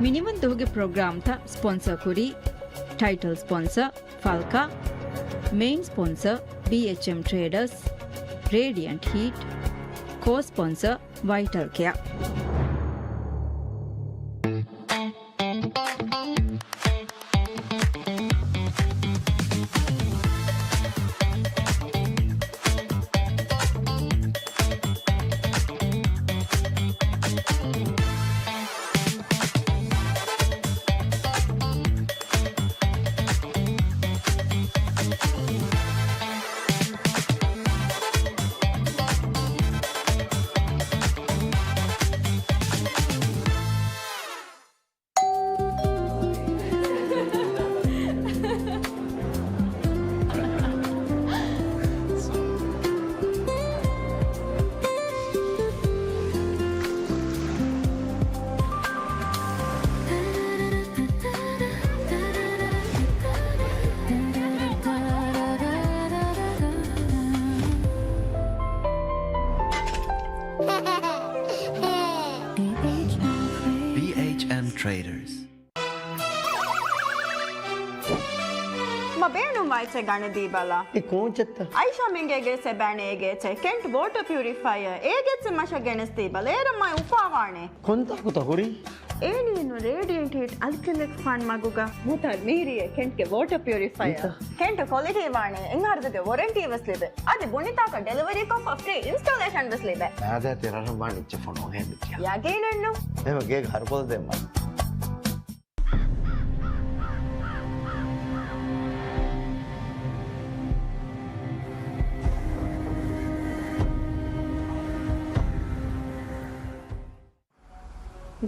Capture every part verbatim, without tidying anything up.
މިނިވަން ދުވަހުގެ ޕްރޮގްރާމްތައް ސްޕޮންސަރ ކުރީ، ޓައިޓަލް ސްޕޮންސަ ފަލްކާ، މެއިން ސްޕޮންސަ ބީއެޗްއެމް ޓްރޭޑަރސް، ރޭޑިއަންޓް ހީޓް، ކޯ ސްޕޮންސަ ވައިޓަލް ކެއާ. ބީއެޗްއެމް ޓްރޭޑަރސް. މަ ބޭނުންވާ އެއްޗެއް ގަނެދީބަލަ. އެ ކޯންޗެއްތަ؟ އައިޝާ މިނގޭގެ އެސެ ބޭނެ އޭގެ އެއްޗެއް. ކެންޓް ވޯޓަ ޕިއުރިފަޔަ އޭގެ އެއްޗެއް މަށަށް ގެނެސްދީބަލަ. އޭރަށް މައި އުފާވާނެ. ކޮންތާކުތަ ހުރީ؟ އޭނީނު ރޭޑިއެންޓް ހީޓް އަލްކެމިކް ފާން މަގުގަ. މުތާރް މީރިއޭ ކެންޓްގެ ވޯޓަ ޕިއުރިފަޔަ. ކެންޓް ކޮލިޓީ ވާނެ އެއް އަހަރުގެ ވޮރެންޓީ ވެސް ލިބޭ. އަދި ބުނިތާކަށް ޑެލިވަރީ ކޮށްފަ ފްރީ އިންސްޓޯލޭޝަން ވެސް ލިބޭ. މާދާ ތި ރަށަށް ވާން އެއްޗެއް ފޮނުވަން ހޭ މިއްޔާ. ޔަގީނެއްނު. އެމަ ގޭގަ ހަރުކޮޅު ދެއްމަ.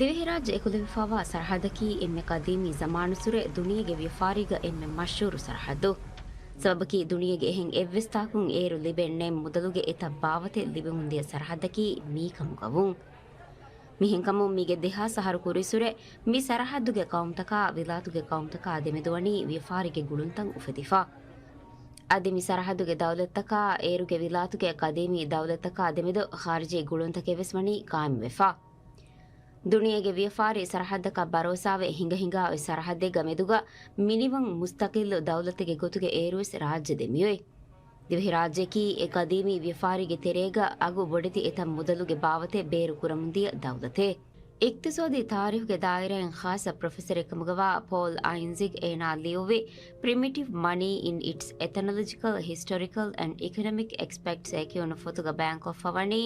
ދިވެހިރާއްޖެ އެކުލެވިފަވާ ސަރަހައްދަކީ އެންމެ ޤަދީމީ ޒަމާނުއްސުރެ ދުނިޔޭގެ ވިޔަފާރީގަ އެންމެ މަޝްހޫރު ސަރަހައްދު. ސަބަބަކީ ދުނިޔޭގެ އެހެން އެއްވެސް ތާކުން އޭރު ލިބެން ނެތް މުދަލުގެ އެތައް ބާވަތެއް ލިބެމުންދިޔަ ސަރަހައްދަކީ މީކަމުގަ ވުން. މިހެންކަމުން މީގެ ދެހާސް އަހަރު ކުރިއްސުރެ މި ސަރަހައްދުގެ ޤައުމުތަކާ ވިލާތުގެ ޤައުމުތަކާ ދެމެދުވަނީ ވިޔަފާރިގެ ގުޅުންތައް އުފެދިފަ. އަދި މި ސަރަހައްދުގެ ދައުލަތްތަކާ އޭރުގެ ވިލާތުގެ ޤަދީމީ ދައުލަތްތަކާ ދެމެދު ޚާރިޖީ ގުޅުންތަކެއް ވެސް ވަނީ ޤާއިމްވެފަ. ދުނިޔޭގެ ވިޔަފާރި ސަރަހައްދަކަށް ބަރޯސާވެ ހިނގަ ހިނގާ އޮތް ސަރަހައްދެއްގަ މެދުގަ މިނިވަން މުސްތަޤިއްލު ދައުލަތެއްގެ ގޮތުގަ އޭރުވެސް ރާއްޖެ ދެމިއޮތް. ދިވެހިރާއްޖެއަކީ އެ ޤަދީމީ ވިޔަފާރީގެ ތެރޭގަ އަގު ބޮޑެތި އެތައް މުދަލުގެ ބާވަތެއް ބޭރު ކުރަމުންދިޔަ ދައުލަތެއް. އިޤްތިޞާދީ ތާރީޚުގެ ދާއިރާއިން ޚާއްޞަ ޕްރޮފެސަރެއް ކަމުގަވާ ޕޯލް އައިންޒިގް އޭނާ ލިޔުއްވި، Primitive money in its ethnological, historical and economic aspects އެ ކިޔުނު ފޮތުގަ ބަޔާންކޮށްފަ ވަނީ،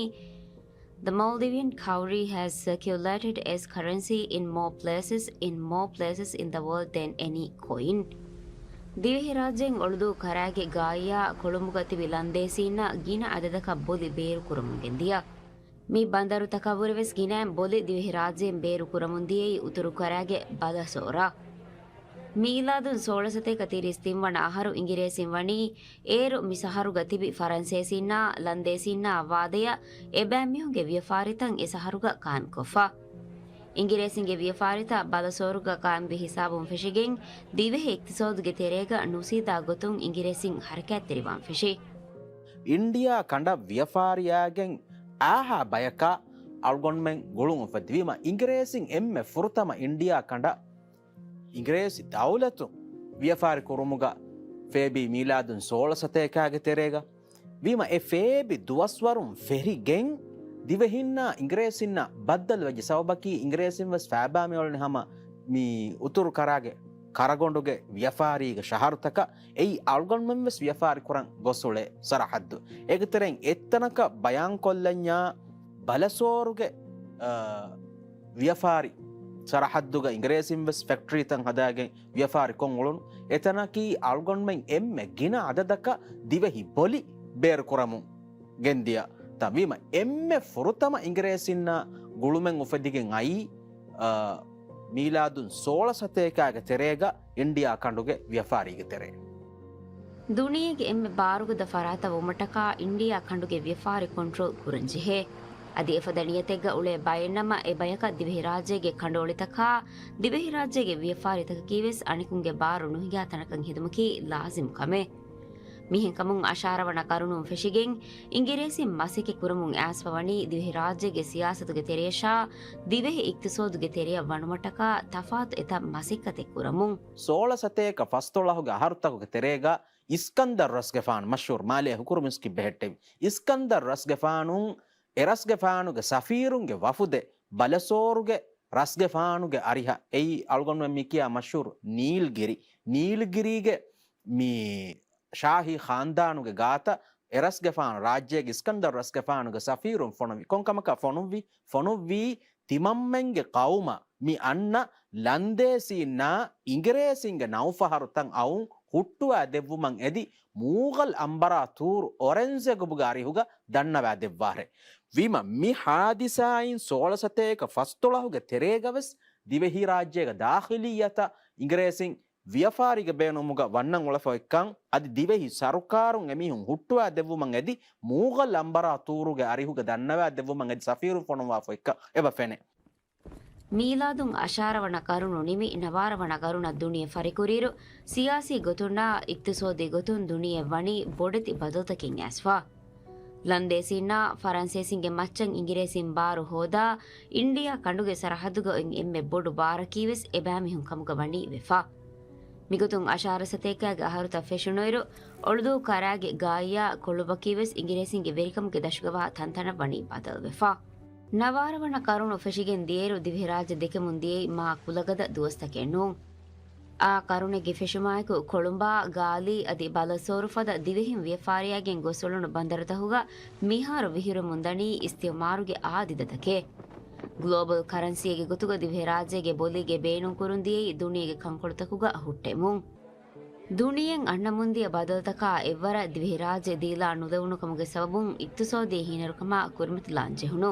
The Maldivian cowrie has circulated as currency in more places, in more places in the world than any coin. ދިވެހިރާއްޖޭން އޮޅުދޫ ކަރާގެ ގާއްޔާ ކޮޅުނބުގަ ތިބި ލަންދޭސީންނަށް ގިނަ އަދަދަކަށް ބޮލި ބޭރު ކުރަމުން ގެންދިޔަ. މި ބަނދަރުތަކަށްވުރެވެސް ގިނައިން ބޮލި ދިވެހިރާއްޖޭން ބޭރު ކުރަމުން ދިޔައީ އުތުރު ކަރާގެ ބަލަސޯރަށް. މީލާދުން ސޯޅަ ސަތޭކަ ތިރީސް ތިން ވަނަ އަހަރު އިނގިރޭސިން ވަނީ އޭރު މި ސަހަރުގަ ތިބި ފަރަންސޭސީންނާ ލަންދޭސީންނާ ވާދަޔަށް އެބައިމީހުންގެ ވިޔަފާރިތައް އެ ސަހަރުގަ ޤާއިމްކޮށްފަ. އިނގިރޭސިންގެ ވިޔަފާރިތައް ބަލަސޯރުގަ ޤާއިމްވި ހިސާބުން ފެށިގެން ދިވެހި އިޤްތިޞާދުގެ ތެރޭގަ ނުސީދާ ގޮތުން އިނގިރޭސިން ޙަރަކާތްތެރިވާން ފެށި. އިންޑިއާ ކަނޑަށް ވިޔަފާރިއާގެން އާހާ ބަޔަކާ އަޅުގަނޑުމެން ގުޅުން އުފެއްދިވީމަ، އިނގިރޭސިން އެންމެ ފުރަތަމަ އިންޑިއާ ކަނޑަށް އިނގިރޭސި ދައުލަތުން ވިޔަފާރި ކުރުމުގަ ފޭބި މީލާދުން ސޯޅަ ސަތޭކާގެ ތެރޭގަ ވީމަ، އެ ފޭބި ދުވަސްވަރުން ފެށިގެން ދިވެހިންނާ އިނގިރޭސިންނާ ބައްދަލުވެއްޖެ. ސަބަބަކީ އިނގިރޭސިން ވެސް ފައިބާ މިއުޅެނީ ހަމަ މި އުތުރު ކަރާގެ ކަރަގޮނޑުގެ ވިޔަފާރީގެ ޝަހަރުތަކަށް. އެއީ އަޅުގަނޑުމެން ވެސް ވިޔަފާރި ކުރަން ގޮސް އުޅޭ ސަރަހައްދު. އޭގެ ތެރެއިން އެއްތަނަކަށް ބަޔާންކޮށްލަންޏާ ބަލަސޯރުގެ، އަ، ވިޔަފާރި ސަރަހައްދުގަ އިނގިރޭސިން ވެސް ފެކްޓްރީތައް ހަދާގެން ވިޔަފާރި ކޮށް އުޅުނު. އެތަނަކީ އަޅުގަނޑުމެން އެންމެ ގިނަ އަދަދަކަށް ދިވެހި ބޮލި ބޭރު ކުރަމުން ގެންދިޔަ ތަން ވީމަ، އެންމެ ފުރަތަމަ އިނގިރޭސިންނާ ގުޅުމެއް އުފެދިގެން އައީ، އަ، މީލާދުން ސޯޅަ ސަތޭކާގެ ތެރޭގަ އިންޑިއާ ކަނޑުގެ ވިޔަފާރީގެ ތެރޭ. ދުނިޔޭގެ އެންމެ ބާރުގަދަ ފަރާތަށް ވުމަށްޓަކާ އިންޑިއާ ކަނޑުގެ ވިޔަފާރި ކޮންޓްރޯލް ކުރަން ޖެހޭ. އަދި އެފަދަ ނިޔަތެއްގަ އުޅޭ ބައެއްނަމަ، އެ ބަޔަކަށް ދިވެހިރާއްޖޭގެ ކަނޑުއޮޅިތަކާ ދިވެހިރާއްޖޭގެ ވިޔަފާރިތަކަކީވެސް އަނެކުންގެ ބާރު ނުހިނގާ ތަނަކަށް ހެދުމަކީ ލާޒިމް ކަމެއް. މިހެންކަމުން އަށާރަ ވަނަ ކަރުނުން ފެށިގެން އިނގިރޭސިން މަސައްކަތް ކުރަމުން އައިސްފަ ވަނީ ދިވެހިރާއްޖޭގެ ސިޔާސަތުގެ ތެރެއަށާ ދިވެހި އިޤްތިޞާދުގެ ތެރެއަށް ވަނުމަށްޓަކާ ތަފާތު އެތައް މަސައްކަތެއް ކުރަމުން. ސޯޅަ ސަތޭކަ ފަސްދޮޅަހުގެ އަހަރުތަކުގެ ތެރޭގަ އިސްކަންދަރު ރަސްގެފާނު، މަޝްހޫރު މާލޭ ހުކުރު މިސްކިތް ބެހެއްޓެވި އިސްކަންދަރު ރަސްގެފާނު، އެރަސްގެފާނުގެ ސަފީރުންގެ ވަފުދެއް ބަލަސޯރުގެ ރަސްގެފާނުގެ އަރިހަށް، އެއީ އަޅުގަނޑުމެން މި ކިޔާ މަޝްހޫރު ނީލްގިރި، ނީލްގިރީގެ މި ޝާހީ ޚާންދާނުގެ ގާތަށް އެރަސްގެފާނު ރާއްޖޭގެ އިސްކަންދަރު ރަސްގެފާނުގެ ސަފީރުން ފޮނުވި. ކޮންކަމަކާ ފޮނުއްވީ؟ ފޮނުއްވީ ތިމަންމެންގެ ޤައުމަށް މި އަންނަ ލަންދޭސީންނާ އިނގިރޭސިންގެ ނައުފަހަރު ތަން އައުން ހުއްޓުވާ ދެއްވުމަށް އެދި، މޫޣަލް އަނބަރާ ތޫރު އޮރެންޖެގުބުގެ އަރިހުގަ ދަންނަވާ ދެއްވާށޭ. ވީމަ، މި ހާދިސާއިން ސޯޅަ ސަތޭކަ ފަސްދޮޅަހުގެ ތެރޭގަވެސް ދިވެހިރާއްޖޭގެ ދާޚިލިއްޔަތަށް އިނގިރޭސިން ވިޔަފާރީގެ ބޭނުމުގަ ވަންނަން އުޅެފަ އޮތްކަން، އަދި ދިވެހި ސަރުކާރުން އެމީހުން ހުއްޓުވާ ދެއްވުމަށް އެދި، މޫޣަލް އަނބަރާ ތޫރުގެ އަރިހުގަ ދަންނަވާ ދެއްވުމަށް އެދި ސަފީރުން ފޮނުވާފަ އޮތްކަން އެބަ ފެނޭ. މީލާދުން އަށާރަ ވަނަ ކަރުނު ނިމި ނަވާރަ ވަނަ ކަރުނަށް ދުނިޔެ ފަރިކުރިއިރު، ސިޔާސީ ގޮތުންނާ އިޤްތިޞާދީ ގޮތުން ދުނިޔެ ވަނީ ބޮޑެތި ބަދަލުތަކެއް އައިސްފަ. ލަންދޭސީންނާ ފަރަންސޭސިންގެ މައްޗަށް އިނގިރޭސިން ބާރު ހޯދާ، އިންޑިއާ ކަނޑުގެ ސަރަހައްދުގަ އޮތް އެންމެ ބޮޑު ބާރަކީވެސް އެބައިމީހުން ކަމުގަ ވަނީ ވެފަ. މިގޮތުން އަށާރަ ސަތޭކައިގެ އަހަރުތައް ފެށުނުއިރު، އޮޅުދޫ ކަރާގެ ގާއްޔާ ކޮޅުބަކީވެސް އިނގިރޭސިންގެ ވެރިކަމުގެ ދަށުގަވާ ތަންތަނަށް ވަނީ ބަދަލުވެފަ. ނަވާރަ ވަނަ ކަރުނު ފެށިގެން ދިޔައިރު ދިވެހިރާއްޖެ ދެކެމުން ދިޔައީ މާ ކުލަގަދަ ދުވަސްތަކެއް ނޫން. އާ ކަރުނެއްގެ ފެށުމާއެކު ކޮޅުނބާ، ގާލީ އަދި ބަލަސޯރު ފަދަ ދިވެހިން ވިޔަފާރިއައިގެން ގޮސްއުޅުނު ބަނދަރުތަކުގަ މިހާރު ވިހިރެމުންދަނީ އިސްތިއުމާރުގެ އާދިދަތަކެއް. ގްލޯބަލް ކަރަންސީއެއްގެ ގޮތުގަ ދިވެހިރާއްޖޭގެ ބޮލީގެ ބޭނުންކުރުން ދިޔައީ ދުނިޔޭގެ ކަންކޮޅުތަކުގަ ހުއްޓެމުން. ދުނިޔެއިން އަންނަމުންދިޔަ ބަދަލުތަކާ އެއްވަރަށް ދިވެހިރާއްޖެ ދީލާ ނުލެވުނު ކަމުގެ ސަބަބުން އިޤްތިޞާދީ ހީނަރުކަމާ ކުރިމަތިލާން ޖެހުނު.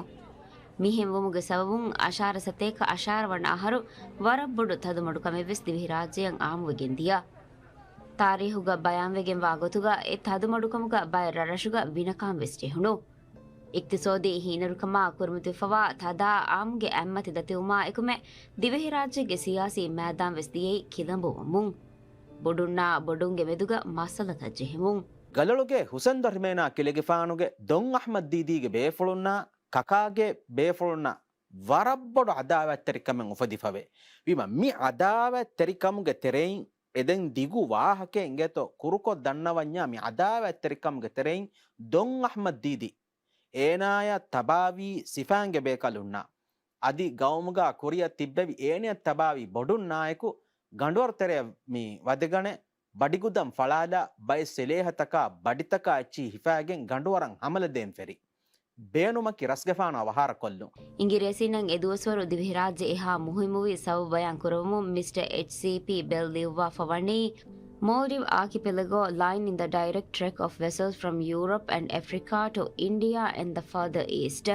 މިހެންވުމުގެ ސަބަބުން އަށާރަ ސަތޭކަ އަށާރަ ވަނަ އަހަރު ވަރަށް ބޮޑު ތަދުމަޑުކަމެއްވެސް ދިވެހިރާއްޖެއަށް އާއްމުވެގެން ދިޔަ. ތާރީހުގަ ބަޔާންވެގެންވާ ގޮތުގަ އެ ތަދުމަޑުކަމުގަ ބައެއް ރަށްރަށުގަ ވިނަކާން ވެސް ޖެހުނު. އިޤްތިޞާދީ ހީނަރުކަމާ ކުރިމަތިވެފަވާ ތަދާ އާއްމުގެ އަތްމަތި ދަތިވުމާ އެކުމެ ދިވެހިރާއްޖޭގެ ސިޔާސީ މައިދާން ވެސް ދިޔައީ ކިލަނބުވަމުން. ބޮޑުންނާ ބޮޑުންގެ މެދުގަ މައްސަލަތައް ޖެހެމުން. ގަލޮޅުގެ ހުސެން ދޮށިމޭނާ ކިލެގެފާނުގެ ދޮން އަޙްމަދް ދީދީގެ ބޭފުޅުންނާ ކަކާގެ ބޭފުޅުންނާ ވަރަށް ބޮޑު އަދާވަތްތެރިކަމެއް އުފެދިފަވޭ. ވީމަ މި އަދާވަތްތެރިކަމުގެ ތެރެއިން އެ ދެން ދިގު ވާހަކައެއް އިނގޭތޯ ކުރުކޮށް ދަންނަވަންޏާ މި އަދާވަތްތެރިކަމުގެ ތެރެއިން ދޮން އަޙްމަދް ދީދީ އޭނާޔަށް ތަބާވީ ސިފައިންގެ ބޭކަލުންނާ އަދި ގައުމުގާ ކުރިއަށް ތިއްބެވި އޭނަޔަށް ތަބާވީ ބޮޑުންނާއެކު ގަނޑުވަރު ތެރެއަށް މި ވަދެގަނެ ބަޑިގުދަން ފަޅާލާ ބައެއް ސެލޭހަތަކާ ބަޑިތަކާ އެއްޗިހި ހިފާގެން ގަނޑުވަރަށް ހަމަލަދޭން ފެރި. ބޭނުމަކީ ރަސްގެފާނާ ވަހާރަކޮށްލުން. އިނގިރޭސީންނަށް އެދުވަސްވަރު ދިވެހިރާއްޖެ އެހާ މުހިއްމުވި ސަބަބު ބަޔާން ކުރައްވަމުން މިސްޓަ އެޗްސީޕީ ބެލް ލިޔުއްވާފަ ވަނީ، Maldive archipelago line in the direct track of vessels from Europe and Africa to India and the Further East.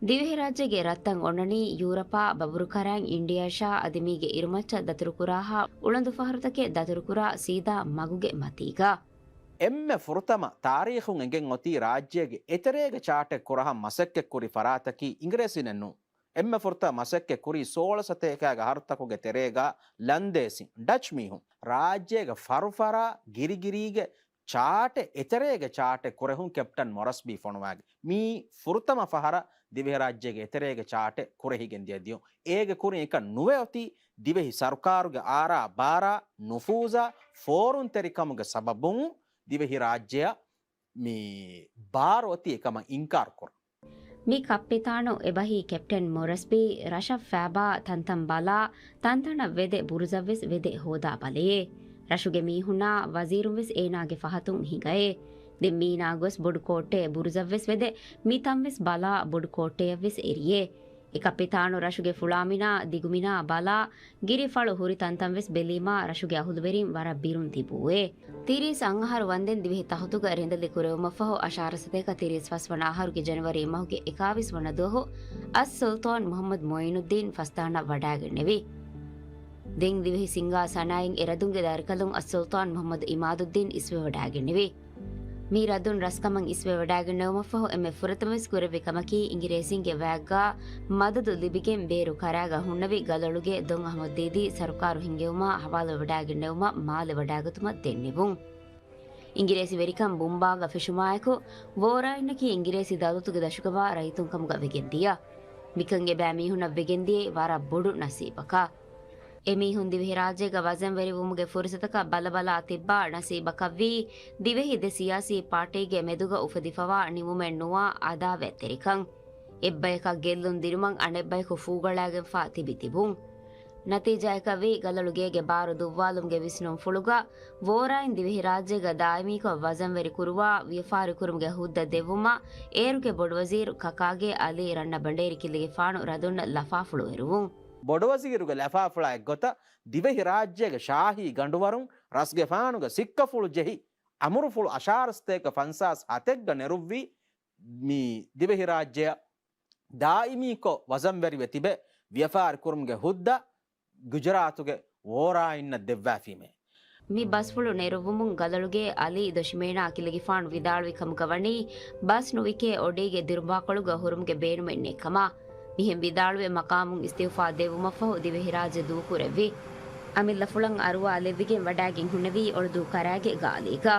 ދިވެހިރާއްޖޭގެ ރަށްތައް އޮންނަނީ ޔޫރަޕާ ބަބުރުކަރައިން އިންޑިއާއަށާ އަދި މީގެ އިރުމައްޗަށް ދަތުރުކުރާހާ އުޅަނދު ފަހަރުތަކެއް ދަތުރުކުރާ ސީދާ މަގުގެ މަތީގަ. އެންމެ ފުރަތަމަ ތާރީޚުން އެނގެން އޮތީ ރާއްޖޭގެ އެތެރޭގެ ޗާޓެއް ކުރަހަން މަސައްކަތް ކުރި ފަރާތަކީ އިނގިރޭސިނެއް ނޫން. އެންމެ ފުރަތަމަ މަސައްކަތް ކުރީ ސޯޅަ ސަތޭކައިގެ އަހަރުތަކުގެ ތެރޭގަ ލަންދޭސިން، ޑަޗް މީހުން، ރާއްޖޭގެ ފަރުފަރާ ގިރިގިރީގެ ޗާޓެއް، އެތެރޭގެ ޗާޓެއް ކުރެހުން ކެޕްޓަން މޮރަސްބީ ފޮނުވާގެ. މީ ފުރަތަމަ ފަހަރަށް ދިވެހިރާއްޖޭގެ އެތެރޭގެ ޗާޓެއް ކުރެހިގެން ދިޔަ ދިޔުން. އޭގެ ކުރިން އެކަން ނުވެ އޮތީ ދިވެހި ސަރުކާރުގެ އާރާ ބާރާ ނުފޫޒާ ފޯރުންތެރިކަމުގެ ސަބަބުން ދިވެހިރާއްޖެއަށް މި ބާރު އޮތީ އެކަމަށް އިންކާރު ކުރަން. މި ކައްޕިތާނު އެބަހީ ކެޕްޓަން މޮރަސްބީ ރަށަށް ފައިބާ ތަންތަން ބަލާ، ތަންތަނަށް ވެދެ ބުރުޒަށްވެސް ވެދެ ހޯދާ ބަލައޭ. ރަށުގެ މީހުންނާ ވަޒީރުންވެސް އޭނާގެ ފަހަތުން ހިނގައޭ. ދެން މީނާ ގޮސް ބޮޑު ކޯއްޓެއް ބުރުޒަށްވެސް ވެދެ، މި ތަންވެސް ބަލާ ބޮޑު ކޯއްޓެއަށްވެސް އެރިއޭ. އެ ކައްޕިތާނު ރަށުގެ ފުޅާމިނާ ދިގުމިނާ ބަލާ، ގިރި ފަޅު ހުރި ތަންތަންވެސް ބެލީމާ ރަށުގެ އަހުލުވެރިން ވަރަށް ބިރުން ތިބޫއޭ. ތިރީސް އަށް އަހަރު ވަންދެން ދިވެހި ތަހުތުގަ ރެނދެލި ކުރެވުމަށްފަހު، އަށާރަ ސަތޭކަ ތިރީސް ފަސް ވަނަ އަހަރުގެ ޖަނަވަރީ މަހުގެ އެކާވީސް ވަނަ ދުވަހު އައްސުލްޠާން މުޙައްމަދު މުޢީނުއްދީން ފަސްދާނަށް ވަޑައިގެންނެވި. ދެން ދިވެހި ސިންގާ ސަނާއިން އެރަދުންގެ ދަރިކަލުން އައްސުލްޠާން މުޙައްމަދު އިމާދުއްދީން އިސްވެވަޑައިގެންނެވި. މި ރަދުން ރަސްކަމަށް އިސްވެވަޑައިގެންނެވުމަށްފަހު އެންމެ ފުރަތަމަވެސް ކުރެއްވި ކަމަކީ އިނގިރޭސިންގެ ވާގްގާ މަދަދު ލިބިގެން ބޭރު ކަރާގަ ހުންނެވި ގަލޮޅުގެ ދޮން އަހަމަދު ދީދީ ސަރުކާރު ހިންގެވުމާ ހަވާލުވެވަޑައިގެންނެވުމަށް މާލެވަޑައިގަތުމަށް ދެންނެވުން. އިނގިރޭސި ވެރިކަން ބުނބާގަ ފެށުމާއެކު، ވޯރާއިންނަކީ އިނގިރޭސި ދައުލަތުގެ ދަށުގަވާ ރައްޔިތުން ކަމުގަ ވެގެން ދިޔަ. މިކަން އެބައިމީހުންނަށް ވެގެންދިޔައީ ވަރަށް ބޮޑު ނަސީބަކަށް. އެމީހުން ދިވެހިރާއްޖޭގަ ވަޒަންވެރިވުމުގެ ފުރުސަތަކަށް ބަލަބަލާ ތިއްބާ ނަސީބަކަށްވީ، ދިވެހި ދެ ސިޔާސީ ޕާޓީގެ މެދުގަ އުފެދިފަވާ ނިމުމެއް ނުވާ އަދާވަތްތެރިކަން. އެއްބަޔަކަށް ގެއްލުން ދިނުމަށް އަނެއްބަޔަކު ފޫގަޅާގެންފާ ތިބި ތިބުން. ނަތީޖާއަކަށްވީ، ގަލޮޅުގޭގެ ބާރު ދުއްވާލުމުގެ ވިސްނުންފުޅުގަ، ވޯރާއިން ދިވެހިރާއްޖޭގަ ދާއިމީކޮށް ވަޒަންވެރި ކުރުވާ، ވިޔަފާރިކުރުމުގެ ހުއްދަ ދެއްވުމަށް، އޭރުގެ ބޮޑުވަޒީރު ކަކާގޭ އަލީ ރަންނަބަނޑޭރި ކިލެގެފާނު ރަދުންނަށް ލަފާފުޅު އެރުވުން. ބޮޑުވަޒީރުގެ ލަފާފުޅާ އެއްގޮތަށް، ދިވެހިރާއްޖޭގެ ޝާހީ ގަނޑުވަރުން ރަސްގެފާނުގެ ސިއްކަފުޅު ޖެހި، އަމުރުފުޅު އަށާރަސަތޭކަ ފަންސާސް ހަތެއްގަ ނެރުއްވީ، މި ދިވެހިރާއްޖެއަށް ދާއިމީކޮށް ވަޒަންވެރިވެ ތިބެ، ވިޔަފާރި ކުރުމުގެ ހުއްދަ ގުޖުރާތުގެ ވޯރާއިންނަށް ދެއްވާފީމޭ. މި ބަސްފުޅު ނެރުއްވުމުން ގަލޮޅުގޭ އަލީ ދޮށިމޭނާ ކިލެގެފާނު ވިދާޅުވި ކަމުގަ ވަނީ، ބަސް ނުވިކޭ އޮޑީގެ ދިރުމާކޮޅުގަ ހުރުމުގެ ބޭނުމެއް ނެތްކަމަށް. މިހެން ވިދާޅުވެ މަޤާމުން އިސްތިއުފާ ދެއްވުމަށްފަހު ދިވެހިރާއްޖެ ދޫކުރެއްވި. އަމިއްލަފުޅަށް އަރުވާލެއްވިގެން ވަޑާގެން ހުންނެވީ އޮޅުދޫ ކަރާގެ ގާލީގަ.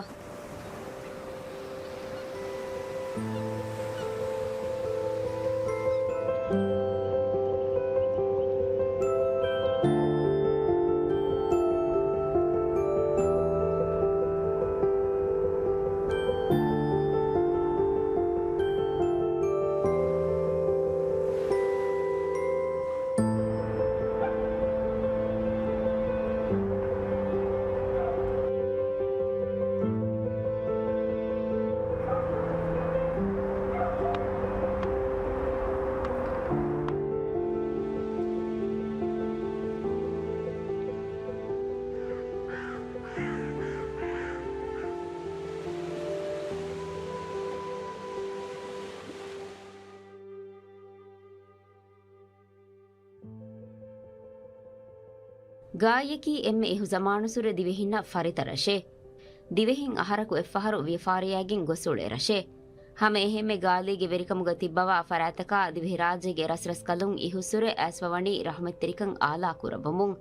ގާއްޔަކީ އެންމެ އިހުޒަމާނުސުރެ ދިވެހިންނަށް ފަރިތަ ރަށެއް. ދިވެހިން އަހަރަކު އެއްފަހަރު ވިޔަފާރިއާގެން ގޮސް އުޅޭ ރަށެއް. ހަމަ އެހެންމެ ގާލީގެ ވެރިކަމުގަ ތިއްބަވާ ފަރާތަކާ ދިވެހިރާއްޖޭގެ ރަސްރަސްކަލުން އިހުއްސުރެ އައިސްފަވަނީ ރަޙްމަތްތެރިކަން އާލާ ކުރައްވަމުން.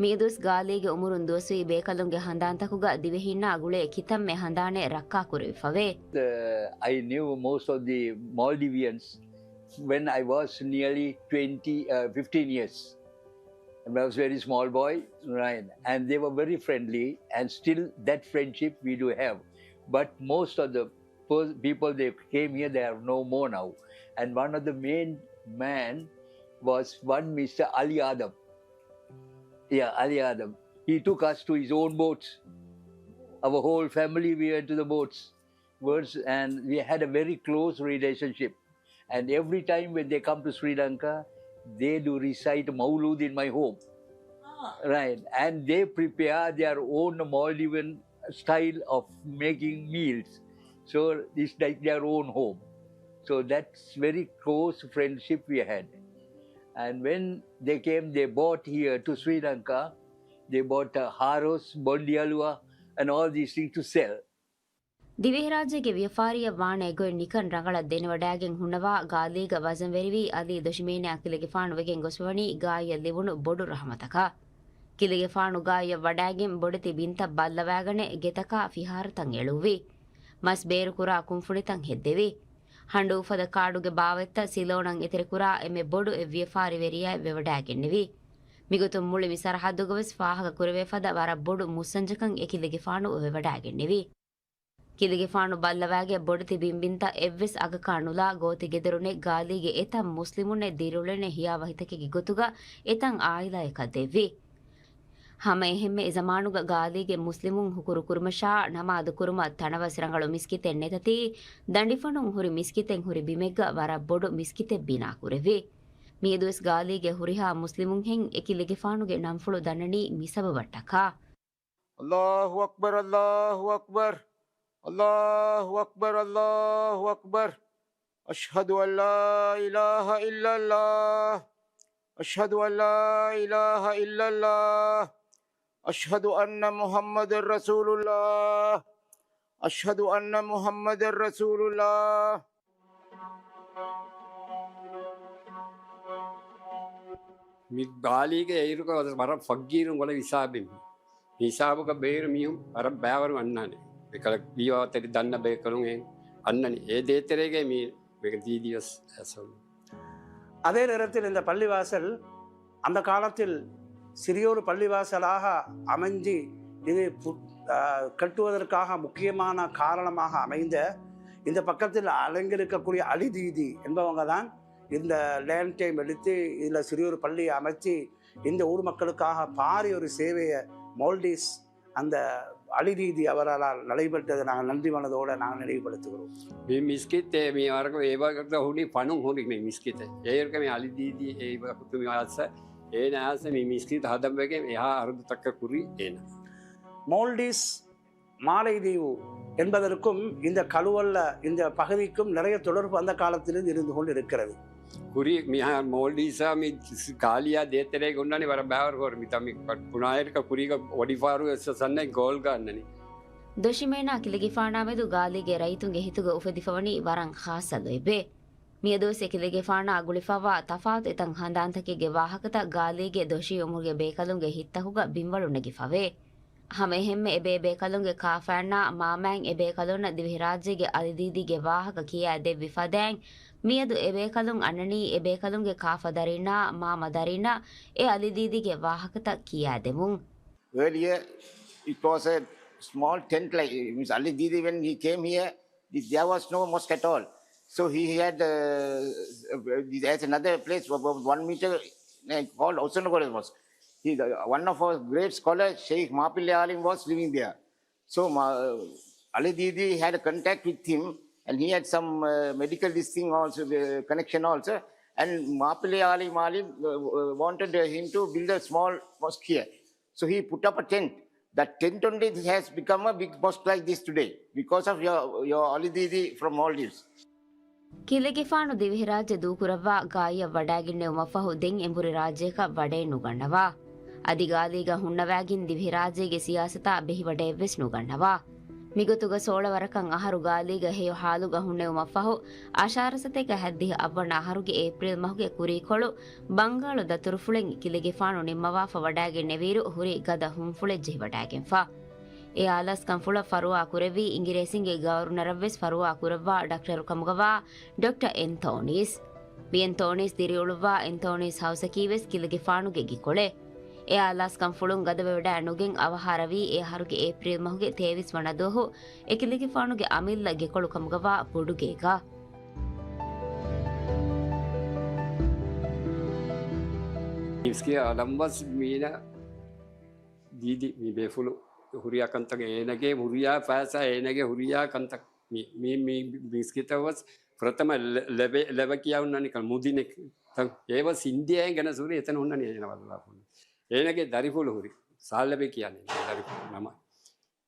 މިއަދުވެސް ގާލީގެ އުމުރުން ދުވަސްވީ ބޭކަލުންގެ ހަނދާންތަކުގަ ދިވެހިންނާ ގުޅޭ ކިތަންމެ ހަނދާނެއް ރައްކާކުރެވިފަވޭ. Uh, I knew most of the Maldivians when I was nearly twenty, uh, fifteen years. And I was a very small boy, right? And they were very friendly, and still that friendship we do have. But most of the pers- people they came here, they are no more now. And one of the main man was one Mister Ali Adam. Yeah, Ali Adam. He took us to his own boats. Our whole family, we went to the boats. Words, and we had a very close relationship. And every time when they come to Sri Lanka, they do recite Maulud in my home. Ah. Right. And they prepare their own Maldivian style of making meals. So it's like their own home. So that's very close friendship we had. And when they came, they bought here to Sri Lanka, they bought uh, haros, bondialua, and all these things to sell. ދިވެހިރާއްޖޭގެ ވިޔަފާރިއަށް ވާނެ ގޮތް ނިކަން ރަނގަޅަށް ދެނެވަޑައިގެން ހުންނަވާ ގާލީގަ ވަޒަންވެރިވީ އަލީ ދޮށިމޭނާ ކިލެގެފާނު ވެގެން ގޮސްފަވަނީ ގާއްޔަށް ލިބުނު ބޮޑު ރަޙުމަތަކަށް. ކިލެގެފާނު ގާއްޔަށް ވަޑައިގެން ބޮޑެތި ބިންތައް ބައްލަވާގަނެ ގެތަކާ ފިހާރަތައް އެޅުއްވި. މަސް ބޭރުކުރާ ކުންފުނިތައް ހެއްދެވި. ހަނޑޫފަދަ ކާޑުގެ ބާވަތްތައް ސިލޯނަށް އެތެރެކުރާ އެންމެ ބޮޑު އެއް ވިޔަފާރިވެރިޔާއެއް ވެވަޑައިގެންނެވި. މިގޮތުން މުޅި މި ސަރަހައްދުގަވެސް ފާހަގަ ކުރެވޭ ފަދަ ވަރަށް ބޮޑު މުއްސަންޖަކަށް އެ ކިލެގެފާނު ވެވަޑައިގެންނެވި. ކިލެގެފާނު ބައްލަވާގެ ބޮޑެތި ބިންބިންތައް އެއްވެސް އަގަކާ ނުލާ ގޯތި ގެދޮރުނެއް ގާލީގެ އެތައް މުސްލިމުންނެއް ދިރިއުޅެނެ ހިޔާވަހިތަކެއްގެ ގޮތުގަ އެތައް އާއިލާޔަކަށް ދެއްވި. ހަމަ އެހެންމެ އެ ޒަމާނުގަ ގާލީގެ މުސްލިމުން ހުކުރު ކުރުމަށާ ނަމާދު ކުރުމަށް ތަނަވަސް ރަނގަޅު މިސްކިތެއް ނެތަތީ، ދަނޑިފަނުން ހުރި މިސްކިތެއް ހުރި ބިމެއްގަ ވަރަށް ބޮޑު މިސްކިތެއް ބިނާ ކުރެއްވި. މިއަދުވެސް ގާލީގެ ހުރިހާ މުސްލިމުންހެން އެ ކިލެގެފާނުގެ ނަންފުޅު ދަންނަނީ މި ސަބަބަށްޓަކާ. الله أكبر، الله أكبر، الله أكبر، الله أكبر. أشهد أن لا إله إلا الله. أشهد أن لا إله إلا الله. أشهد أن محمد رسول الله. أشهد أن محمدا رسول الله. މި ގާލީގެ އިރުގަ ވަރަށް ފަގީރުން އުޅޭ ހިސާބެއް. މި ހިސާބުގަ ބޭރު މީހުން ވަރަށް ބައިވަރު އަންނާނެ. އެކަލަ ވީވާތެރި ދަންނަ ބޭކަލުން އެ އަންނަނީ. އެ ދޭތެރޭގަ މީ މީގެ ދީދީވެސް އެސޮން. அதே நேரத்தில் இந்த பள்ளிவாசல் அந்த காலத்தில் சிறியொரு பள்ளிவாசலாக அமைஞ்சு இது பு- ஆ, கட்டுவதற்காக முக்கியமான காரணமாக அமைந்த இந்த பக்கத்தில் அலங்கரிக்கக்கூடிய அலி தீதி என்பவங்க தான் இந்த லேண்ட் டைம் எடுத்து இதில் சிறியொரு பள்ளியை அமைச்சு இந்த ஊர் மக்களுக்காக பாரி ஒரு சேவையை மோல்டிஸ் அந்த அலி தீதி அவரால் நடைபெற்றது நாங்கள் நன்றி மனதோடு நாங்கள் நினைவுபடுத்துகிறோம். މި މިސްކިތް މި ވަރަކަށް އެބަ ހުނި ފަނުން ހުނި މި މިސްކިތެއް. އޭރުގަ މި އަލި ދީދީ އެ ވަގުތު މި އައްސަ އޭނަ އައްސަ މި މިސްކިތް ހަދަން ވެގެން އެހާ އަރުދުތަކަށް ކުރީ އޭނަ. மோல்டிஸ் மாலைதீவு என்பதற்கும் இந்த கலுவல்ல இந்த பகுதிக்கும் நிறைய தொடர்பு அந்த காலத்திலிருந்து இருந்து கொண்டு இருக்கிறது. ކުރި މިހާ މޯލްޑިވްސްއާ މި ގާލިއާ ދޭތެރޭގަ އޮންނާނީ ވަރަށް ބައިވަރު ހުރި މިތާ މި ބުނާއިރަކަށް ކުރީގަ ވޮޑިފާރު އެއްސަ ސަންނަ ގޯލްގަ އަންނަނީ. ދޮށިމޭނާ ކިލެގެފާނާމެދު ގާލީގެ ރައްޔިތުންގެ ހިތުގަ އުފެދިފަވަނީ ވަރަށް ޚާއްޞަ ލޯތްބެއް. މިއަދުވެސް އެކިލެގެފާނާ ގުޅިފައިވާ ތަފާތު އެތައް ހަނދާންތަކެއްގެ ވާހަކަތައް ގާލީގެ ދޮށީ އުމުރުގެ ބޭކަލުންގެ ހިތްތަކުގަ ބިންވަޅު ނެގިފަވޭ. ހަމައެހެންމެ އެބޭބޭކަލުންގެ ކާފައިންނާ މާމައިން އެބޭކަލުންނަށް ދިވެހިރާއްޖޭގެ އަލިދީދީގެ ވާހަކަ ކިޔާދެއްވި ފަދައިން މިއަދު އެބޭކަލުން އަންނަނީ އެބޭކަލުންގެ ކާފަދަރިންނާ މާމަދަރިންނަށް އެ އަލިދީދީގެ ވާހަކަތައް ކިޔާދެމުން. Earlier, it was a small tent, like, means, Ali Didi, when he came here, this, there was no mosque at all. So he had, uh, uh, there's another place, about one meter, uh, called Osonogore Mosque. He, uh, one of our great scholars, Sheikh Mapille Alim, was living there. So Ma-, Ali Didi had a contact with him, and he had some, uh, medical this thing also, the connection also. And Mapille Alim, Alim, uh, uh, wanted, uh, him to build a small mosque here. So he put up a tent. That tent only has become a big mosque like this today because of your, your Ali Didi from Maldives. ކިލެގެފާނު ދިވެހިރާއްޖެ ދޫކުރައްވާ ގާއިއަށް ވަޑައިގެންނެވުމަށްފަހު ދެން އެނބުރި ރާއްޖެއަކަށް ވަޑައެއް ނުގަންނަވާ. އަދި ގާލީގަ ހުންނަވައިގެން ދިވެހިރާއްޖޭގެ ސިޔާސަތާ ބެހިވަޑައެއްވެސް ނުގަންނަވާ. މިގޮތުގަ ސޯޅަ ވަރަކަށް އަހަރު ގާލީގަ ހެޔޮ ހާލުގަ ހުންނެވުމަށްފަހު، އަށާރަ ސަތޭކަ ހަތްދިހަ އަށްވަނަ އަހަރުގެ އޭޕްރީލް މަހުގެ ކުރީކޮޅު ބަންގާޅު ދަތުރުފުޅެއް ކިލެގެފާނު ނިންމަވާފަ ވަޑައިގެންނެވިއިރު ހުރީ ގަދަ ހުންފުޅެއް ޖެހިވަޑައިގެންފަ. އެ އާލާސްކަންފުޅަށް ފަރުވާ ކުރެއްވީ އިނގިރޭސިންގެ ގަވަރުނަރަށްވެސް ފަރުވާ ކުރައްވާ ޑޮކްޓަރު ކަމުގަވާ ޑޮކްޓަރ އެންތޯނީސް. މި އެންތޯނީސް ދިރިއުޅުއްވާ އެންތޯނީސް ހައުސަކީވެސް ކިލެގެފާނުގެ ގިކޮޅެއް. އެ އާލާސްކަންފުޅުން ގަދަވެވަޑައި ނުގެން އަވަހާރަވީ އެ އަހަރުގެ އޭޕްރީލް މަހުގެ ތޭވީސް ވަނަ ދުވަހު އެ ކިލެގެފާނުގެ އަމިއްލަ ގެކޮޅު ކަމުގަވާ ބޮޑުގޭގަ. މިސްކިތް އަލަންވަސް މީނަ ދީދި މި ބޭފުޅު ހުރިޔާ ކަންތަކެއް އޭނަގެ ހުރިޔާ ފައިސާ އޭނަގެ ހުރިޔާ ކަންތައް މި، މި، މި މިސްކިތަށް ވަސް ފުރަތަމަ ލެ-، ލެވެ-، ލެވެ ކިޔާ ހުންނަނީ ކަން މުދިނެ ތަން. އޭ ވަސް އިންޑިޔާއިން ގެނެސް ހުރި އެތަން ހުންނަނީ އޭނަ ވައްލާފުން. އޭނަގެ ދަރިފުޅު ހުރި. ސާލް ލެވެ ކިޔާނީ ދަރިފުޅު ނަމަ.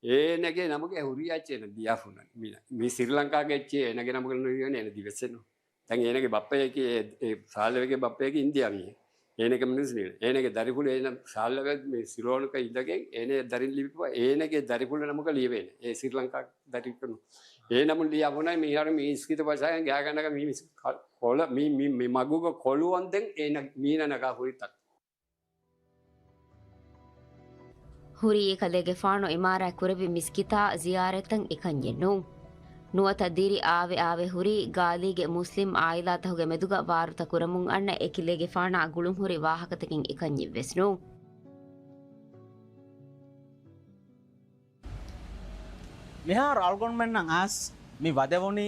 އޭނަގެ ނަމުގެ ހުރިޔާ އެއްޗެއް އޭނަ ދިޔާފުންނަނީ. މީނަ. މި ސްރީލަންކާގެ އެއްޗެއް އޭނަގެ ނަމުގެ ނުލިޔަނީ އޭނަ ދިވެއްސެއް ނޫން. ދެން އޭނަގެ ބައްޕަޔަކީ އެ، އެ ސާލް ލެވެގެ ބައްޕަޔަކީ އިންޑިޔާ މީހެއް. އޭނަގެ މިނިސް ނީނަ. އޭނަގެ ދަރިފުޅު އޭނަ ސާލް ލެވެ މި ސިލޯނުކަ އިނދެގެން އޭނަ ދަރިން ލިބިފަ އޭނަގެ ދަރިފުޅު ނަމުގަ ލިޔެވޭނެ. އެ ސްރީލަންކާ ދަރިކަނު. އޭނަމު ލިޔާ ބުނަ މިހާރު މި މިސްކިތަށް ވަށާގެން ގާގަނޑަކަށް މި މިސް ކޮ-، ކޮޅަ-، މި، މި، މި މަގުގަ ކޮޅު އަންދެން އޭނަ މީނަ ނަގާ ހުރި ތަން. ހުރީ ކިލެގެފާނު އިމާރާތް ކުރެއްވި މިސްކިތާ ޒިޔާރަތްތައް އެކަންޏެއް ނޫން. ނުވަތަ ދިރި އާވެ އާވެ ހުރީ ގާލީގެ މުސްލިމް އާއިލާތަކުގެ މެދުގަ ވާރުތަ ކުރަމުން އަންނަ އެކިލެގެފާނާ ގުޅުން ހުރި ވާހަކަތަކެއް އެކަންޏެއްވެސް ނޫން. މިހާރު އަޅުގަނޑުމެންނަށް އައިސް މި ވަދެވުނީ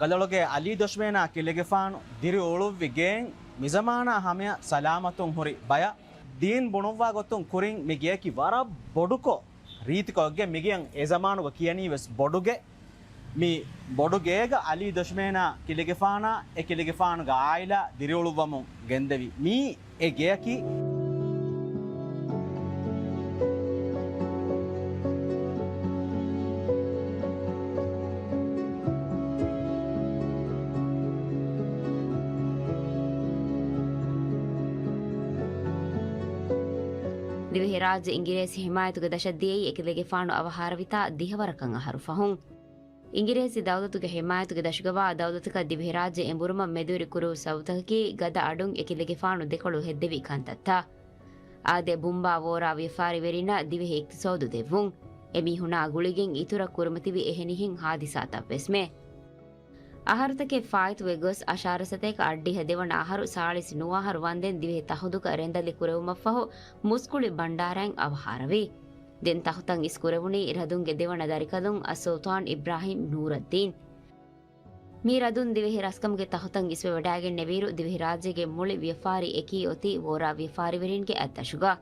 ގަލޮޅުގެ އަލީ ދޮށިމޭނާ ކިލެގެފާނު ދިރިއުޅުއްވި ގެއިން މިޒަމާނާ ހަމަޔަށް ސަލާމަތުން ހުރި ބަޔަށް. ދީން ބުނުއްވާ ގޮތުން ކުރިން މި ގެއަކީ ވަރަށް ބޮޑުކޮށް ރީތިކޮށްގެން މިގެއަށް އެ ޒަމާނުގަ ކިޔަނީވެސް ބޮޑުގެ. މި ބޮޑު ގޭގަ އަލީ ދޮށިމޭނާ ކިލެގެފާނާ އެ ކިލެގެފާނުގެ އާއިލާ ދިރިއުޅުއްވަމުން ގެންދެވި މީ އެ ގެއަކީ. ދިވެހިރާއްޖެ އިނގިރޭސި ހިމާޔަތުގެ ދަށަށް ދިޔައީ އެކިލެގެފާނު އަވަހާރަވިތާ ދިހަވަރަކަށް އަހަރު ފަހުން. އިނގިރޭސި ދައުލަތުގެ ހިމާޔަތުގެ ދަށުގަވާ ދައުލަތަކަށް ދިވެހިރާއްޖެ އެނބުރުމަށް މެދުވެރި ކުރެވު ސަބަބުތަކަކީ ގަދަ އަޑުން އެކިލެގެފާނު ދެކޮޅު ހެއްދެވި ކަންތައްތައް. އާދެ، ބުނބާ ވޯރާ ވިޔަފާރިވެރިންނަށް ދިވެހި އިޤްތިޞޯދު ދެއްވުން. އެމީހުނާ ގުޅިގެން އިތުރަށް ކުރިމަތިވި އެހެނިހެން ހާދިސާތައްވެސްމެ. އަހަރުތަކެއް ފާއިތުވެ ގޮސް، އަށާރަ ސަތޭކަ އަށްޑިހަ ދެވަނަ އަހަރު ސާޅީސް ނުވަ އަހަރު ވަންދެން ދިވެހި ތަހުދުގަ ރެނދަލި ކުރެވުމަށްފަހު، މުސްކުޅި ބަންޑާރައިން އަވަހާރަވި. ދެން ތަހުތައް އިސްކުރެވުނީ ރަދުންގެ ދެވަނަ ދަރިކަލުން އައްސުލްޠާން އިބްރާހިމް ނޫރައްދީން. މި ރަދުން ދިވެހި ރަސްކަމުގެ ތަހުތައް އިސްވެވަޑައިގެންނެވިއިރު، ދިވެހިރާއްޖޭގެ މުޅި ވިޔަފާރި އެކީ އޮތީ ވޯރާ ވިޔަފާރިވެރިންގެ އަތްދަށުގަ.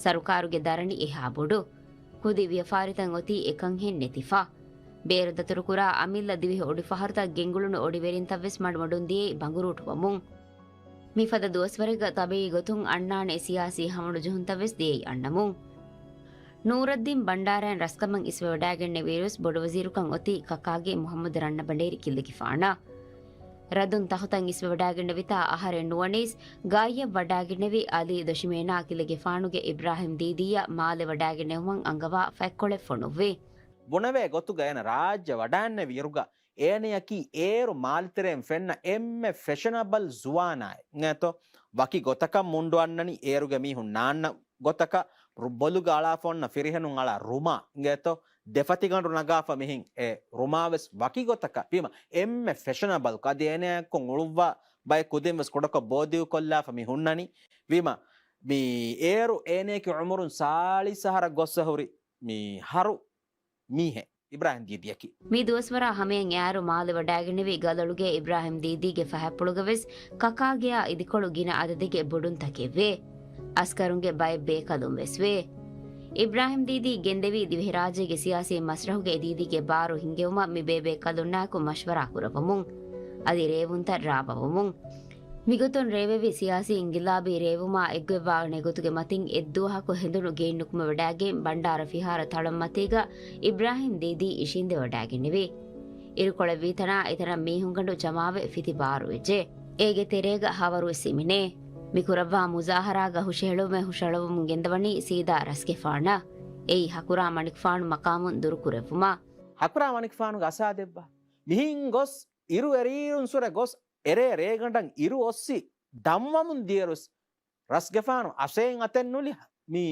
ސަރުކާރުގެ ދަރަނި އެހާ ބޮޑު. ކުދި ވިޔަފާރިތައް އޮތީ އެކަންހެން ނެތިފަ. ބޭރު ދަތުރުކުރާ އަމިއްލަ ދިވެހި އޮޑިފަހަރުތައް ގެންގުޅުނު އޮޑިވެރިންތައްވެސް މަޑުމަޑުން ދިޔައީ ބަނގުރޫޓުވަމުން. މިފަދަ ދުވަސްވަރެއްގަ ޠަބީޢީ ގޮތުން އަންނާނެ ސިޔާސީ ހަމަނުޖެހުންތައްވެސް ދިޔައީ އަންނަމުން. ނޫރައްދީން ބަންޑާރައިން ރަސްކަމަށް އިސްވެވަޑައިގެންނެވިއިރުވެސް ބޮޑުވަޒީރުކަން އޮތީ ކަކާގެ މުޙައްމަދު ރަންނަބަނޑޭރި ކިއްލިގެފާނަށް. ރަދުން ތަހުތައް އިސްވެވަޑައިގެންނެވިތާ އަހަރެއް ނުވަނީސް، ގާތްއަށް ވަޑައިގެންނެވި އަލީ ދޮށިމޭނާ ކިއްލިގެފާނުގެ އިބްރާހިމް ދީދީއަށް މާލެ ވަޑައިގެންނެވުމަށް އަންގަވާ ފަތްކޮޅެއް ފޮނުއްވި. ބުނެވޭ ގޮތުގަ އޭނަ ރާއްޖެ ވަޑައިންނެވި އިރުގަ އޭނަޔަކީ އޭރު މާލެތެރެއިން ފެންނަ އެންމެ ފެޝަނަބަލް ޒުވާނާއެއް އިނގޭތޯ. ވަކި ގޮތަކަށް މުންޑު އަންނަނީ އޭރުގެ މީހުން ނާންނަ ގޮތަކަށް، ރު-، ބޮލުގަ އަޅާފަ އޮންނަ ފިރިހެނުން އަޅާ ރުމާ އިނގޭތޯ. ދެފަތިގަނޑު ނަގާފަ މިހެން އެ ރުމާވެސް ވަކި ގޮތަކަށް. ވީމަ އެންމެ ފެޝަނަބަލްކޮށް އަދި އޭނައަށް އުޅުއްވާ ބައެއް ކުދިން ވެސް ކުޑަކޮށް ބޯދިގުކޮށްލާފަ މި ހުންނަނީ. ވީމަ މި އޭރު އޭނަޔަކީ އުމުރުން ސާޅީސް އަހަރަށް ގޮއްސަ ހުރި މި ހަރު މީހެއް އިބްރާހިމް ދީދީއަކީ. މި ދުވަސްވަރާ ހަމަޔަށް އެއާއިރު މާލެ ވަޑައިގެންނެވި ގަލޮޅުގެ އިބްރާހިމް ދީދީގެ ފަހަތްޕުޅުގަވެސް ކަކާގެއާ އިދިކޮޅު ގިނަ އަދަދެއްގެ ބޮޑުންތަކެއްވޭ. އަސްކަރުންގެ ބައެއް ބޭކަލުން ވެސްވޭ. އިބްރާހިމް ދީދީ ގެންދެވީ ދިވެހިރާއްޖޭގެ ސިޔާސީ މަސްރަހުގައި ދީދީގެ ބާރު ހިންގެވުމަށް މި ބޭބޭކަލުންނާއެކު މަޝްވަރާ ކުރައްވަމުން. އަދި ރޭވުންތައް ރާވަވަމުން. މިގޮތުން ރޭވެވި ސިޔާސީ އިންގިލާބީ ރޭވުމާ އެއްގޮތްވާނެ ގޮތުގެ މަތިން އެއްދުވަހަކު ހެނދުނު ގެއިން ނުކުމެވަޑައިގެން ބަންޑާރަ ފިހާރަ ތަޅަންމަތީގަ އިބްރާހިމް ދީދީ އިށީނދެވަޑައިގެންނެވި. އިރުކޮޅެއްވީތަނާ އެތަނަށް މީހުންގަނޑު ޖަމާވެ ފިތި ބާރުވެއްޖެ. އޭގެ ތެރޭގަ ހަވަރުވެސް ހިމެނޭ. މި ކުރައްވާ މުޒާހަރާގަ ހުށަހެޅުމެއް ހުށަހަޅަވަމުން ގެންދަވަނީ ސީދާ ރަސްގެފާނަށް. އެއީ ހަކުރާ މަނިކުފާނު މަޤާމުން ދުރުކުރެއްވުމަށް. ހަކުރާ މަނިކުފާނުގެ އަސާދެއްވާ. މިހެން ގޮސް އިރު އެރީރުންސުރެ ގޮސް އެރޭ ރޭގަނޑަށް އިރު އޮއްސި ދަންވަމުން ދިޔަރުސް ރަސްގެފާނު އަށެއް އަތެއް ނުލި މި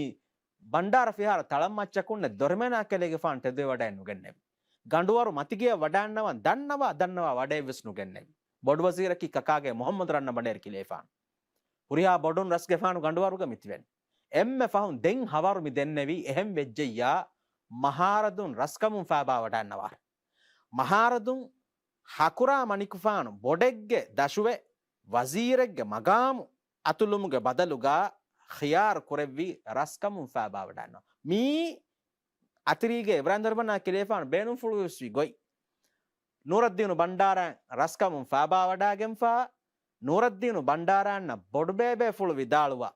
ބަންޑާރަ ފިހާރަ ތަޅަންމައްޗަކުންނެ ދޮށިމޭނާ ކިއްލިގެފާނު ތެދުވެވަޑައެއް ނުގެންނެވި. ގަނޑުވަރު މަތިގެއަށް ވަޑައިންނަވަން ދަންނަވާ ދަންނަވާ ވަޑައެއްވެސް ނުގެންނެވި. ބޮޑުވަޒީރަކީ ކަކާގެ މުޙައްމަދު ރަންނަބަނޑޭރި ކިއްލިގެފާނު. ހުރިހާ ބޮޑުން ރަސްގެފާނު ގަނޑުވަރުގަ މިތިބެން. އެންމެ ފަހުން ދެން ހަވަރު މި ދެންނެވީ އެހެން ވެއްޖެއްޔާ މަހާރަދުން ރަސްކަމުން ފާބާވަޑައިންނަވާ. މަހާރަދުން ހަކުރާ މަނިކުފާނު ބޮޑެއްގެ ދަށުވެ ވަޒީރެއްގެ މަގާމު އަތުލުމުގެ ބަދަލުގަ ޚިޔާރު ކުރެއްވީ ރަސްކަމުން ފާބާވަޑައިންނަވާ. މީ އަތިރީގެ އިބްރާހިމް ދޮށިމޭނާ ކިއްލިގެފާނު ބޭނުންފުޅުވެސްވި ގޮތް. ނޫރައްދީނު ބަންޑާރައިން ރަސްކަމުން ފާބާވަޑައިގެންފާ، ނޫރައްދީނު ބަންޑާރައިންނަށް ބޮޑުބޭބޭފުޅު ވިދާޅުވާ،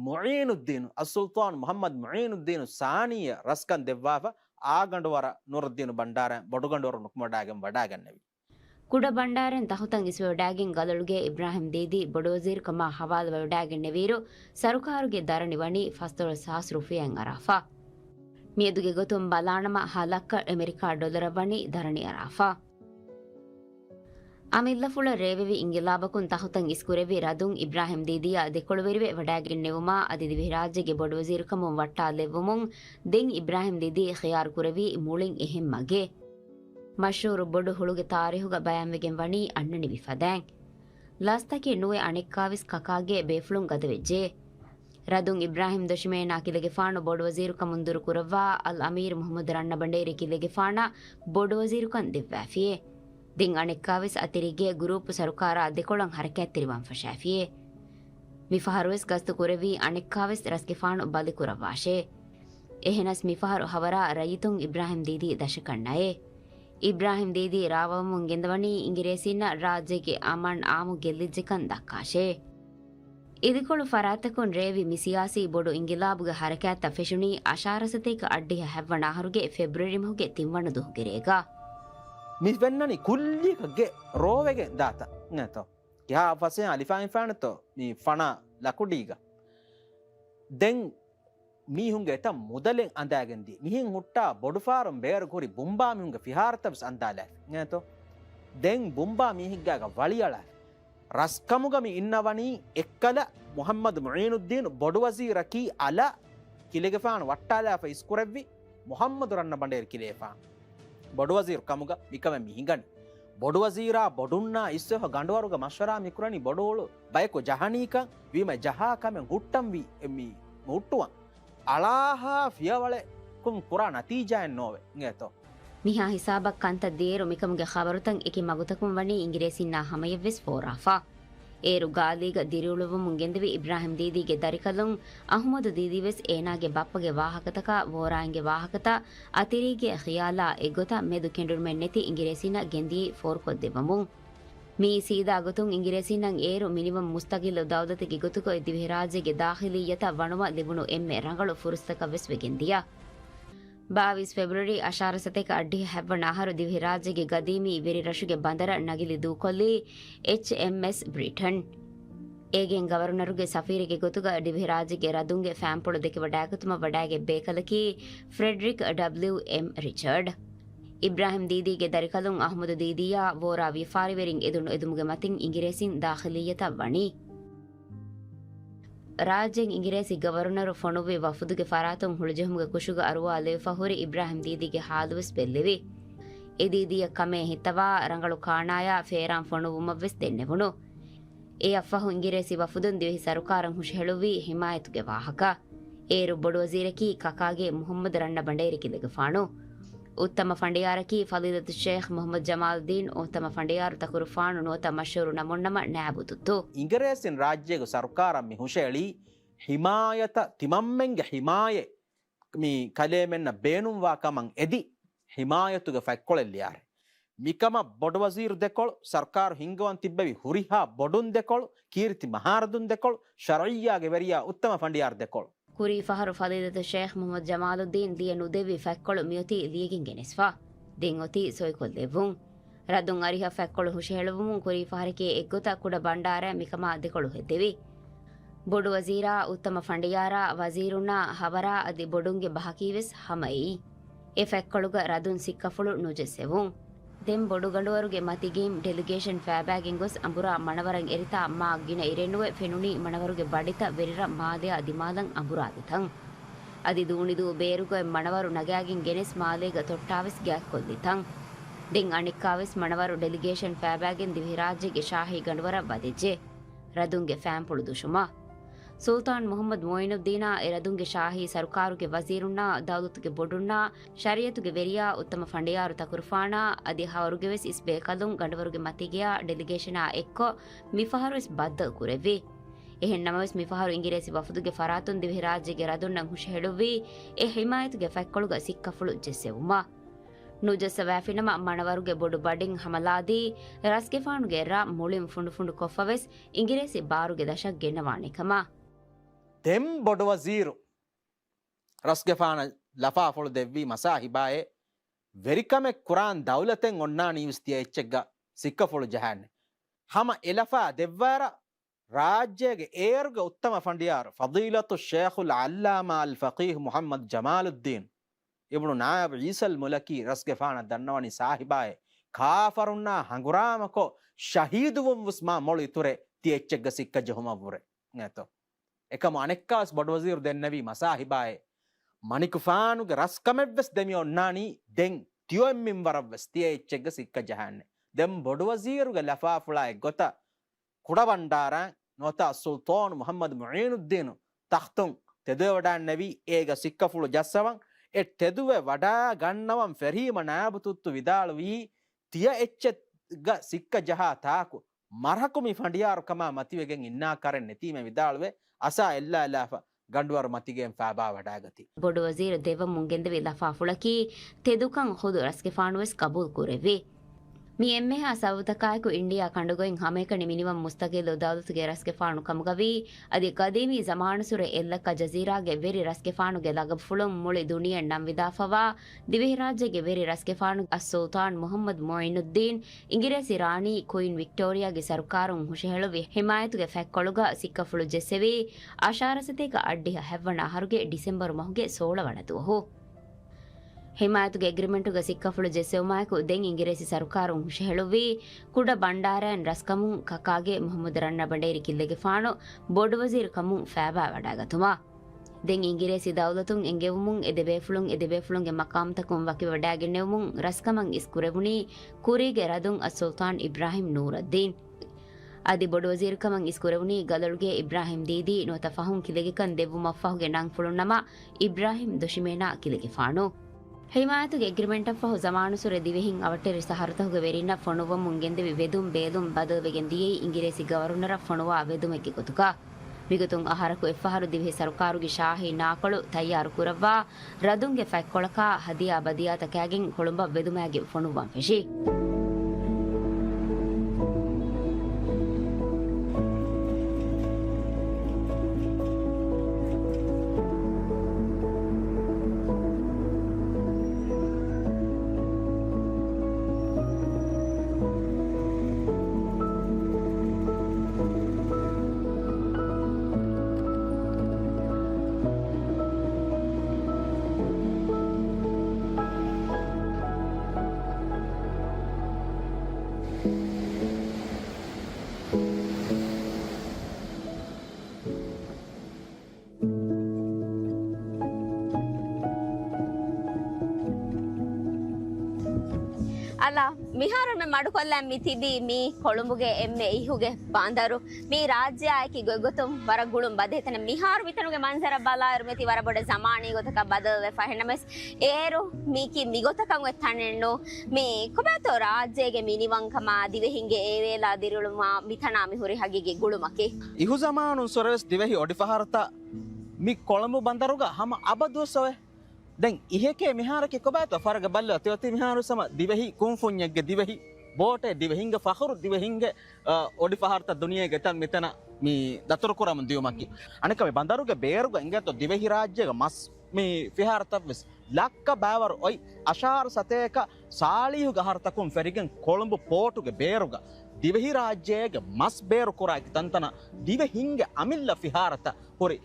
މުޢީނުއްދީނު، އައްސުލްޠާން މުޙައްމަދު މުޢީނުއްދީނު ސާނީއަށް ރަސްކަން ދެއްވާފަ، އާ ގަނޑުވަރަށް ނޫރައްދީނު ބަންޑާރައިން ބޮޑުގަނޑުވަރު ނުކުމެވަޑައިގެން ވަޑައިގެންނެވި. ކުޑަ ބަންޑާރައިން ތަހުތައް އިސްވެވަޑައިގެން ގަލޮޅުގެ އިބްރާހިމް ދީދީ ބޮޑުވަޒީރުކަމާ ހަވާލުވެވަޑައިގެންނެވިއިރު، ސަރުކާރުގެ ދަރަނި ވަނީ ފަސްދޮޅަސް ހާސް ރުފިޔާއިން އަރާފަ. މިއަދުގެ ގޮތުން ބަލާނަމަ، ހަ ލައްކަ އެމެރިކާ ޑޮލަރަށް ވަނީ ދަރަނި އަރާފަ. އަމިއްލަފުޅަށް ރޭވެވި އިންގިލާބަކުން ތަހުތައް އިސްކުރެއްވި ރަދުން އިބްރާހިމް ދީދީއާ ދެކޮޅުވެރިވެ ވަޑައިގެންނެވުމާ އަދި ދިވެހިރާއްޖޭގެ ބޮޑުވަޒީރުކަމުން ވައްޓާލެއްވުމުން ދެން އިބްރާހިމް ދީދީ ޚިޔާރު ކުރެއްވީ މުޅިން އެހެން މަގެއް. މަޝްހޫރު ބޮޑު ހުޅުގެ ތާރީހުގަ ބަޔާންވެގެން ވަނީ އަންނަނިވި ފަދައިން. ލަސްތަކެއް ނުވެ އަނެއްކާވެސް ކަކާގެ ބޭފުޅުން ގަދަވެއްޖެ. ރަދުން އިބްރާހިމް ދޮށިމޭނާ ކިލެގެފާނު ބޮޑުވަޒީރުކަމުން ދުރުކުރައްވާ އަލްއަމީރު މުޙައްމަދު ރަންނަބަނޑޭރި ކިލެގެފާނަށް ބޮޑުވަޒީރުކަން ދެއްވާފިޔޭ. ދެން އަނެއްކާވެސް އަތިރީގެ ގުރޫޕު ސަރުކާރާ ދެކޮޅަށް ހަރަކާތްތެރިވާން ފަށާފިޔޭ. މިފަހަރުވެސް ގަސްތު ކުރެއްވީ އަނެއްކާވެސް ރަސްގެފާނު ބަލިކުރައްވާށޭ. އެހެނަސް މިފަހަރު ހަވަރާ ރައްޔިތުން އިބްރާހިމް ދީދީ ދަށަކަށް ނައޭ. އިބްރާހިމް ދީދީ ރާވަމުން ގެންދަވަނީ އިނގިރޭސީންނަށް ރާއްޖޭގެ އަމާން އާއްމު ގެއްލިއްޖެކަން ދައްކާށޭ. އިދިކޮޅު ފަރާތްތަކުން ރޭވި މި ސިޔާސީ ބޮޑު އިންގިލާބުގެ ހަރަކާތްތައް ފެށުނީ އަށާރަ ސަތޭކަ އަށްޑިހަ ހަތްވަނަ އަހަރުގެ ފެބްރުއަރީ މަހުގެ ތިންވަނަ ދުވަހުގެ ރޭގަ. މި ފެންނަނީ ކުއްލިއަކަށް ގެ ރޯވެގެން ދާތަން ނެތޯ. ކިހާ ފަސޭހަ އަލިފާ އިންފާނެތޯ މި ފަނާ ލަކުޑީގަ. ދެން މީހުންގެ އެތައް މުދަލެއް އަނދާގެންދިޔަ. މިހެން ހުއްޓާ ބޮޑުފާރުން ބޭރު ކުރި ބުނބާ މީހުންގެ ފިހާރަތައް ވެސް އަންދާލާފި. އެނގޭތޯ؟ ދެން ބުނބާ މީހެއްގާގަ ވަޅިއަޅާފި. ރަސްކަމުގަ މި އިންނަވަނީ އެއްކަލަ މުޙައްމަދު މުޢީނުއްދީނު ބޮޑުވަޒީރަކީ އަލަށް ކިލެގެފާނު ވައްޓާލާފަ އިސްކުރެއްވި މުޙައްމަދު ރަންނަބަނޑޭރި ކިލޭފާނު. ބޮޑުވަޒީރު ކަމުގަ މިކަމެއް މި ހިނގަނީ. ބޮޑުވަޒީރާ ބޮޑުންނާ އިސްވެފަ ގަނޑުވަރުގަ މަޝްވަރާ މިކުރަނީ ބޮޑުއުޅު ބަޔަކު ޖަހަނީކަން ވީމަ ޖަހާ ކަމެއް ހުއްޓަން ވީ މި ހުއްޓުވަން. އަޅާހާ ފިޔަވަޅެއްކުން ކުރާ ނަތީޖާއެއް ނޯވެ. އިނގޭތޯ؟ މިހާ ހިސާބަށް ކަންތައް ދިޔައިރު މިކަމުގެ ޚަބަރުތައް އެކި މަގުތަކުން ވަނީ އިނގިރޭސިންނާ ހަމަޔަށްވެސް ފޯރާފަ. އޭރު ގާލީގަ ދިރިއުޅުއްވަމުން ގެންދެވި އިބްރާހިމް ދީދީގެ ދަރިކަލުން އަޙުމަދު ދީދީވެސް އޭނާގެ ބައްޕަގެ ވާހަކަތަކާ ވޯރާއިންގެ ވާހަކަތައް އަތިރީގެ ޚިޔާލާ އެއްގޮތަށް މެދު ކެނޑުންމެއް ނެތި އިނގިރޭސިންނަށް ގެންދިޔައީ ފޯރުކޮށްދެއްވަމުން. މިއީ ސީދާ ގޮތުން އިނގިރޭސިންނަށް އޭރު މިނިވަން މުސްތަގިއްލު ދައުލަތެއްގެ ގޮތުގައި ދިވެހިރާއްޖޭގެ ދާޚިލިއްޔަތަށް ވަނުމަށް ލިބުނު އެންމެ ރަނގަޅު ފުރުސަތަކަށް ވެސް ވެގެންދިޔަ. ބާވީސް ފެބްރުއަރީ އަށާރަ ސަތޭކަ އަށްޑިހަ ހަތްވަނަ އަހަރު ދިވެހިރާއްޖޭގެ ގަދީމީ ވެރިރަށުގެ ބަނދަރަށް ނަގިލި ދޫކޮށްލީ އެޗްއެމްއެސް ބްރިޓަން. އޭގެން ގަވަރުނަރުގެ ސަފީރެއްގެ ގޮތުގަ ދިވެހިރާއްޖޭގެ ރަދުންގެ ފާންޕުޅު ދެކެވަޑައިގަތުމަށް ވަޑައިގެން ބޭކަލަކީ ފްރެޑްރިކް ޑަބްލިއު އެމް ރިޗަޑް. އިބްރާހިމް ދީދީގެ ދަރިކަލުން އަޙްމަދު ދީދީއާ ވޯރާ ވިޔަފާރިވެރިން އެދުނު އެދުމުގެ މަތިން އިނގިރޭސިން ދާޚިލިއްޔަތަށް ވަނީ. ރާއްޖޭން އިނގިރޭސި ގަވަރުނަރު ފޮނުއްވި ވަފުދުގެ ފަރާތުން ހުޅުޖެހުމުގެ ކުށުގަ އަރުވާލެވިފަ ހުރި އިބްރާހިމް ދީދީގެ ޙާލުވެސް ބެއްލެވި. އެދީދީއަށް ކަމޭ ހިތަވާ ރަނގަޅު ކާނާޔާ ފޭރާން ފޮނުއްވުމަށްވެސް ދެންނެވުނު. އެއަށްފަހު އިނގިރޭސި ވަފުދުން ދިވެހި ސަރުކާރަށް ހުށަހެޅުއްވީ ޙިމާޔަތުގެ ވާހަކަ. އޭރު ބޮޑުވަޒީރަކީ ކަކާގެ މުޙައްމަދު ރަންނަބަނޑޭރި ކިލެގެފާނު. އުއްތަމަ ފަނޑިޔާރަކީ ފަޟީލަތުއްޝޭޚް މުޙައްމަދު ޖަމާލުއްދީން އުއްތަމަ ފަނޑިޔާރު ތަކުރުފާނު ނުވަތަ މަޝްހޫރު ނަމުންނަމަ ނާއިބު ތުއްތު. އިނގިރޭސިން ރާއްޖޭގެ ސަރުކާރަށް މި ހުށައެޅީ ޙިމާޔަތަށް ތިމަންމެންގެ ޙިމާޔަތް މި ކަލޭމެންނަށް ބޭނުންވާ ކަމަށް އެދި ޙިމާޔަތުގެ ފަތްކޮޅެއް ލިޔާރޭ. މިކަމަށް ބޮޑުވަޒީރު ދެކޮޅު، ސަރުކާރު ހިންގަވަން ތިއްބެވި ހުރިހާ ބޮޑުން ދެކޮޅު، ކީރިތި މަހާރަދުން ދެކޮޅު، ޝަރުޢިއްޔާގެ ވެރިޔާ އުއްތަމަ ފަނޑިޔާރު ދެކޮޅު. ކުރީ ފަހަރު ފަޟީލަތު ޝޭޚް މުޙައްމަދު ޖަމާލުއްދީން ލިޔެ ނުދެއްވި ފަތްކޮޅު މިއޮތީ ލިޔެގެން ގެނެސްފަ. ދެން އޮތީ ސޮއިކޮށްލެއްވުން. ރަދުން އަރިހަށް ފަތްކޮޅު ހުށަހެޅުއްވުމުން ކުރީ ފަހަރަކީ އެއްގޮތަށް ކުޑަ ބަންޑާރައަށް މިކަމާ ދެކޮޅު ހެއްދެވި. ބޮޑު ވަޒީރާ، އުއްތަމަ ފަނޑިޔާރާ، ވަޒީރުންނާ ހަވަރާ އަދި ބޮޑުންގެ ބަހަކީވެސް ހަމައެއީ. އެ ފަތްކޮޅުގަ ރަދުން ސިއްކަފުޅު ނުޖެއްސެވުން. ދެން ބޮޑުގަނޑުވަރުގެ މަތިގެއިން ޑެލިގޭޝަން ފައިބާގެން ގޮސް އަނބުރާ މަނަވަރަށް އެރިތާ މާ ގިނަ އިރެއްނުވެ ފެނުނީ މަނަވަރުގެ ބަޑިތައް ވެރިރަށް މާލެއާ ދިމާލަށް އަނބުރާލި ތަން. އަދި ދޫނިދޫ ބޭރުގައި މަނަވަރު ނަގާގެން ގެނެސް މާލޭގަ ތޮއްޓާވެސް ގާތްކޮށްލި ތަން. ދެން އަނެއްކާވެސް މަނަވަރު ޑެލިގޭޝަން ފައިބާގެން ދިވެހިރާއްޖޭގެ ޝާހީ ގަނޑުވަރަށް ވަދެއްޖެ. ރަދުންގެ ފާންޕުޅު ދުށުމަށް. ސުލްޠާން މުޙައްމަދު މުޢީނުއްދީނާ އެ ރަދުންގެ ޝާހީ ސަރުކާރުގެ ވަޒީރުންނާ، ދައުލަތުގެ ބޮޑުންނާ، ޝަރީޢަތުގެ ވެރިޔާ އުއްތަމަ ފަނޑިޔާރު ތަކުރުފާނާ އަދި ހަވަރުގެވެސް އިސް ބޭކަލުން ގަނޑުވަރުގެ މަތީގެޔާ ޑެލިގޭޝަނާ އެއްކޮށް މިފަހަރުވެސް ބައްދަލު ކުރެއްވި. އެހެން ނަމަވެސް މިފަހަރު އިނގިރޭސި ވަފުދުގެ ފަރާތުން ދިވެހިރާއްޖޭގެ ރަދުންނަށް ހުށަހެޅުއްވީ އެ ޙިމާޔަތުގެ ފަތްކޮޅުގަ ސިއްކަފުޅު ޖެއްސެވުމަށް. ނުޖައްސަވާފިނަމަ މަނަވަރުގެ ބޮޑު ބަޑިން ހަމަލާދީ ރަސްގެފާނުގެ ރަށް މުޅިން ފުނޑުފުނޑު ކޮށްފަވެސް އިނގިރޭސި ބާރުގެ ދަށަށް ގެންނަވާނެ ކަމަށް. ދެން ބޮޑުވަޒީރު ރަސްގެފާނަށް ލަފާފުޅު ދެއްވީ މަސާހިބާއޭ، ވެރިކަމެއް ކުރާން ދައުލަތެއް އޮންނާނީވެސް ތިޔަ އެއްޗެއްގަ ސިއްކަފުޅު ޖަހާނެ. ހަމަ އެ ލަފާ ދެއްވާރަށް ރާއްޖޭގެ އޭރުގެ އުއްތަމަ ފަނޑިޔާރު ފަޟީލަތު ޝޭޚުލް ޢައްލާމާ އަލް ފަޤީހް މުޙައްމަދު ޖަމާލުއްދީން އިބްނު ނާއިބު ޢީސަލް މުލަކީ ރަސްގެފާނަށް ދަންނަވަނީ ސާހިބާއޭ، ކާފަރުންނާ ހަނގުރާމަކޮށް ޝަހީދުވުން ވެސް މާ މޮޅު އިތުރޭ ތިޔަ އެއްޗެއްގަ ސިއްކަ ޖެހުމަށްވުރެ. އެނގޭތޯ؟ އެކަމު އަނެއްކާވެސް ބޮޑުވަޒީރު ދެންނެވީ މަސާހިބާއޭ، މަނިކުފާނުގެ ރަސްކަމެއްވެސް ދެމި އޮންނާނީ ދެން ތިޔޮއެއް މިންވަރަށްވެސް ތިޔަ އެއްޗެއްގަ ސިއްކަ ޖަހާނެ. ދެން ބޮޑުވަޒީރުގެ ލަފާފުޅާ އެއްގޮތަށް ކުޑަބަންޑާރައިން ނުވަތަ ސުލްޠާނު މުޙައްމަދު މުޢީނުއްދީނު ތަޚްތުން ތެދުވެވަޑައިންނެވީ އޭގަ ސިއްކަފުޅު ޖައްސަވަން. އެ ތެދުވެ ވަޑައިގަންނަވަން ފެށީމަ ނާއިބު ތުއްތު ވިދާޅުވީ، ތިޔަ އެއްޗެއްގަ ސިއްކަ ޖަހާ ތާކު މަރަކު މި ފަނޑިޔާރު ކަމާ މަތިވެގެން އިންނާކަށެއް ނެތީމޭ ވިދާޅުވެ، އަސާ އެއްލާލާފަ ގަނޑުވަރު މަތިގެއިން ފާބާވަޑައިގަތީ. ބޮޑުވަޒީރު ދެއްވަމުން ގެންދެވި ލަފާފުޅަކީ ތެދުކަން ޚުދު ރަސްގެފާނުވެސް ގަބޫލު ކުރެއްވި. މި އެންމެހާ ސަބަބުތަކާއެކު އިންޑިއާ ކަނޑުގައި ހަމައެކަނި މިނިވަން މުސްތަގިއްލު ދައުލަތުގެ ރަސްގެފާނު ކަމުގަވީ، އަދި ގަދީމީ ޒަމާނުއްސުރެ އެއްލައްކަ ޖަޒީރާގެ ވެރި ރަސްގެފާނުގެ ލަގަބުފުޅުން މުޅި ދުނިޔެއަށް ނަން ވިދާފަވާ، ދިވެހިރާއްޖޭގެ ވެރި ރަސްގެފާނު އައްސުލްޠާން މުޙައްމަދު މުޢިނުއްދީން، އިނގިރޭސި ރާނީ ކުއިން ވިކްޓޯރިއާގެ ސަރުކާރުން ހުށަހެޅުއްވި ހިމާޔަތުގެ ފަތްކޮޅުގަ ސިއްކަފުޅު ޖެއްސެވީ، އަށާރަ ސަތޭކަ އަށްޑިހަ ހަތްވަނަ އަހަރުގެ ޑިސެމްބަރު މަހުގެ ސޯޅަ ވަނަ ދުވަހު. ހިމާޔަތުގެ އެގްރިމެންޓުގަ ސިއްކަފުޅު ޖެއްސެވުމާއެކު، ދެން އިނގިރޭސި ސަރުކާރުން ހުށަހެޅުއްވީ، ކުޑަ ބަންޑާރައިން ރަސްކަމުން ކަކާގެ މުޙައްމަދު ރަންނަބަނޑޭރި ކިއްލެގެފާނު ބޮޑުވަޒީރުކަމުން ފައިބާވަޑައިގަތުމަށް. ދެން އިނގިރޭސި ދައުލަތުން އެނގެވުމުން އެ ދެބޭފުޅުން އެ ދެބޭފުޅުންގެ މަޤާމްތަކުން ވަކިވެވަޑައިގެންނެވުމުން ރަސްކަމަށް އިސް ކުރެވުނީ ކުރީގެ ރަދުން އައްސުލްޠާން އިބްރާހިމް ނޫރައްދީން. އަދި ބޮޑުވަޒީރުކަމަށް އިސް ކުރެވުނީ ގަލޮޅުގޭ އިބްރާހިމް ދީދީ ނުވަތަ ފަހުން ކިލެގެކަން ދެއްވުމަށްފަހުގެ ނަންފުޅުން ނަމަ އިބްރާހިމް ދޮށިމޭނާ ކިލެގެފާނު. ހިމާޔަތުގެ އެގްރިމެންޓަށްފަހު ޒަމާނުއްސުރެ ދިވެހިން އަވަށްޓެރި ސަހަރުތަކުގެ ވެރިންނަށް ފޮނުއްވަމުން ގެންދެވި ވެދުން ބޭލުން ބަދަލުވެގެން ދިޔައީ އިނގިރޭސި ގަވަރުނަރަށް ފޮނުވާ ވެދުމެއްގެ ގޮތުގަ. މިގޮތުން އަހަރަކު އެއްފަހަރު ދިވެހި ސަރުކާރުގެ ޝާހީ ނާކޮޅު ތައްޔާރު ކުރައްވާ، ރަދުންގެ ފަތްކޮޅަކާ ހަދިޔާ ބަދިޔާތަކާގެން ކޮޅުނބަށް ވެދުމާގެން ފޮނުއްވަން ފެށި. އަލާ، މިހާރު މި މަޑުކޮށްލަން މި ތިބީ މީ ކޮޅުނބުގެ އެންމެ އިހުގެ ބަނދަރު. މީ ރާއްޖެއާއެކީ ގޮތްގޮތުން ވަރަށް ގުޅުން ބަދޭތަނެއް. މިހާރު މިތަނުގެ މަންޒަރަށް ބަލާއިރު މިތި ވަރަށް ބޮޑަށް ޒަމާނީ ގޮތަކަށް ބަދަލުވެފަ. އެހެންނަމަވެސް އޭރު މީކީ މިގޮތަކަށް އޮތް ތަނެއްނު. މީ ކޮބާތޯ ރާއްޖޭގެ މިނިވަންކަމާ ދިވެހިންގެ އޭވޭލާ ދިރިއުޅުމާ މިތަނާ މިހުރި ހަގީގީ ގުޅުމަކީ؟ އިހުޒަމާނުން ސޮރެވެސް ދިވެހި އޮޑިފަހަރަތައް މި ކޮޅުނބު ބަނދަރުގަ ހަމަ އަބަދުވެސް އޮވޭ. ދެން އިހެކޭ މިހާރަކީ ކޮބާތޯ ފަރަގަ ބައްލަ ތިއޮތީ މިހާރު ސަމަ ދިވެހި ކުންފުންޏެއްގެ ދިވެހި ބޯޓެއް ދިވެހިންގެ ފަޚުރު ދިވެހިންގެ، އަ، އޮޑިފަހަރަތައް ދުނިޔޭގެ ތަން މިތަނަށް މި ދަތުރުކުރަމުން ދިޔުމަކީ. އަނެއްކާ މި ބަނދަރުގެ ބޭރުގަ އިނގޭތޯ ދިވެހިރާއްޖޭގެ މަސް މި ފިހާރަތައްވެސް ލައްކަ ބައިވަރު އޮތް އަށާރަ ސަތޭކަ ސާޅީހުގެ އަހަރުތަކުން ފެށިގެން ކޮޅުނބު ޕޯޓުގެ ބޭރުގަ ދިވެހިރާއްޖޭގެ މަސް ބޭރުކުރާ އެކި ތަންތަނަށް ދިވެހިންގެ އަމިއްލަ ފިހާރަތައް ހުރި.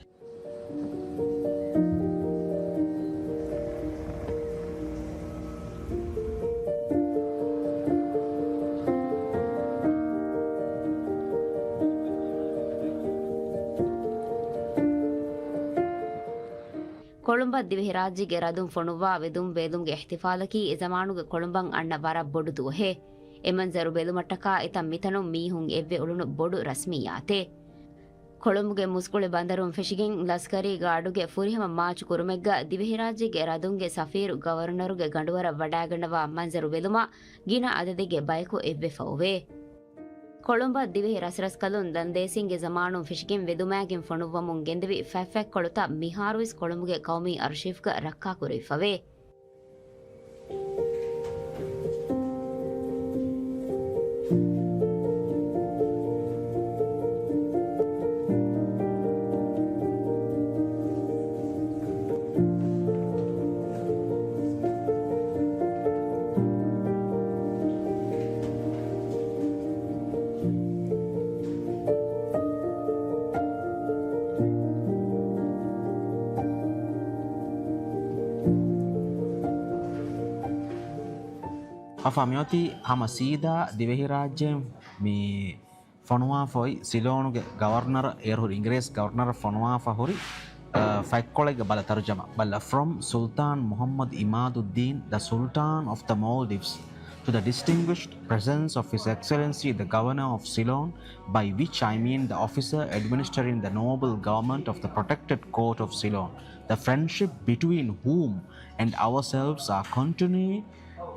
ކޮޅުނބަށް ދިވެހިރާއްޖޭގެ ރަދުން ފޮނުއްވާ ވެދުން ބޭލުމުގެ އިޙްތިފާލަކީ އެ ޒަމާނުގެ ކޮޅުނބަށް އަންނަ ވަރަށް ބޮޑު ދުވަހެއް. އެމަންޒަރު ބެލުމަށްޓަކާ އެތަން މިތަނުން މީހުން އެއްވެ އުޅުނު ބޮޑު ރަސްމިއްޔާތެއް. ކޮޅުނބުގެ މުސްކުޅި ބަނދަރުން ފެށިގެން ލަސްކަރީ ގާޑުގެ ފުރިހަމަ މާޗު ކުރުމެއްގަ ދިވެހިރާއްޖޭގެ ރަދުންގެ ސަފީރު ގަވަރުނަރުގެ ގަނޑުވަރަށް ވަޑައިގަންނަވާ މަންޒަރު ބެލުމަށް ގިނަ އަދަދެއްގެ ބަޔަކު އެއްވެފަ އޮވޭ. ކޮޅުނބަށް ދިވެހި ރަސްރަސްކަލުން ދަންދޭސިންގެ ޒަމާނުން ފެށިގެން ވެދުމާގެން ފޮނުއްވަމުން ގެންދެވި ފަތްފަތްކޮޅުތައް މިހާރުވެސް ކޮޅުނބުގެ ޤައުމީ އަރޝީފްގަ ރައްކާކުރެވިފަވޭ. އަފާ މިއޮތީ ހަމަ ސީދާ ދިވެހިރާއްޖޭން މި ފޮނުވާފަ އޮތް ސިލޯނުގެ ގަވަރުނަރަށް، އޭރު ހުރި އިނގިރޭސި ގަވަރުނަރަށް ފޮނުވާފަ ހުރި، އަ، ފަތްކޮޅެއްގެ ބަލަ ތަރުޖަމާ. ބަލަ، From Sultan Muhammad Imaduddin, the Sultan of the Maldives, to the distinguished presence of His Excellency the Governor of Ceylon, by which I mean the officer administering the noble government of the Protected Court of Ceylon, the friendship between whom and ourselves are continually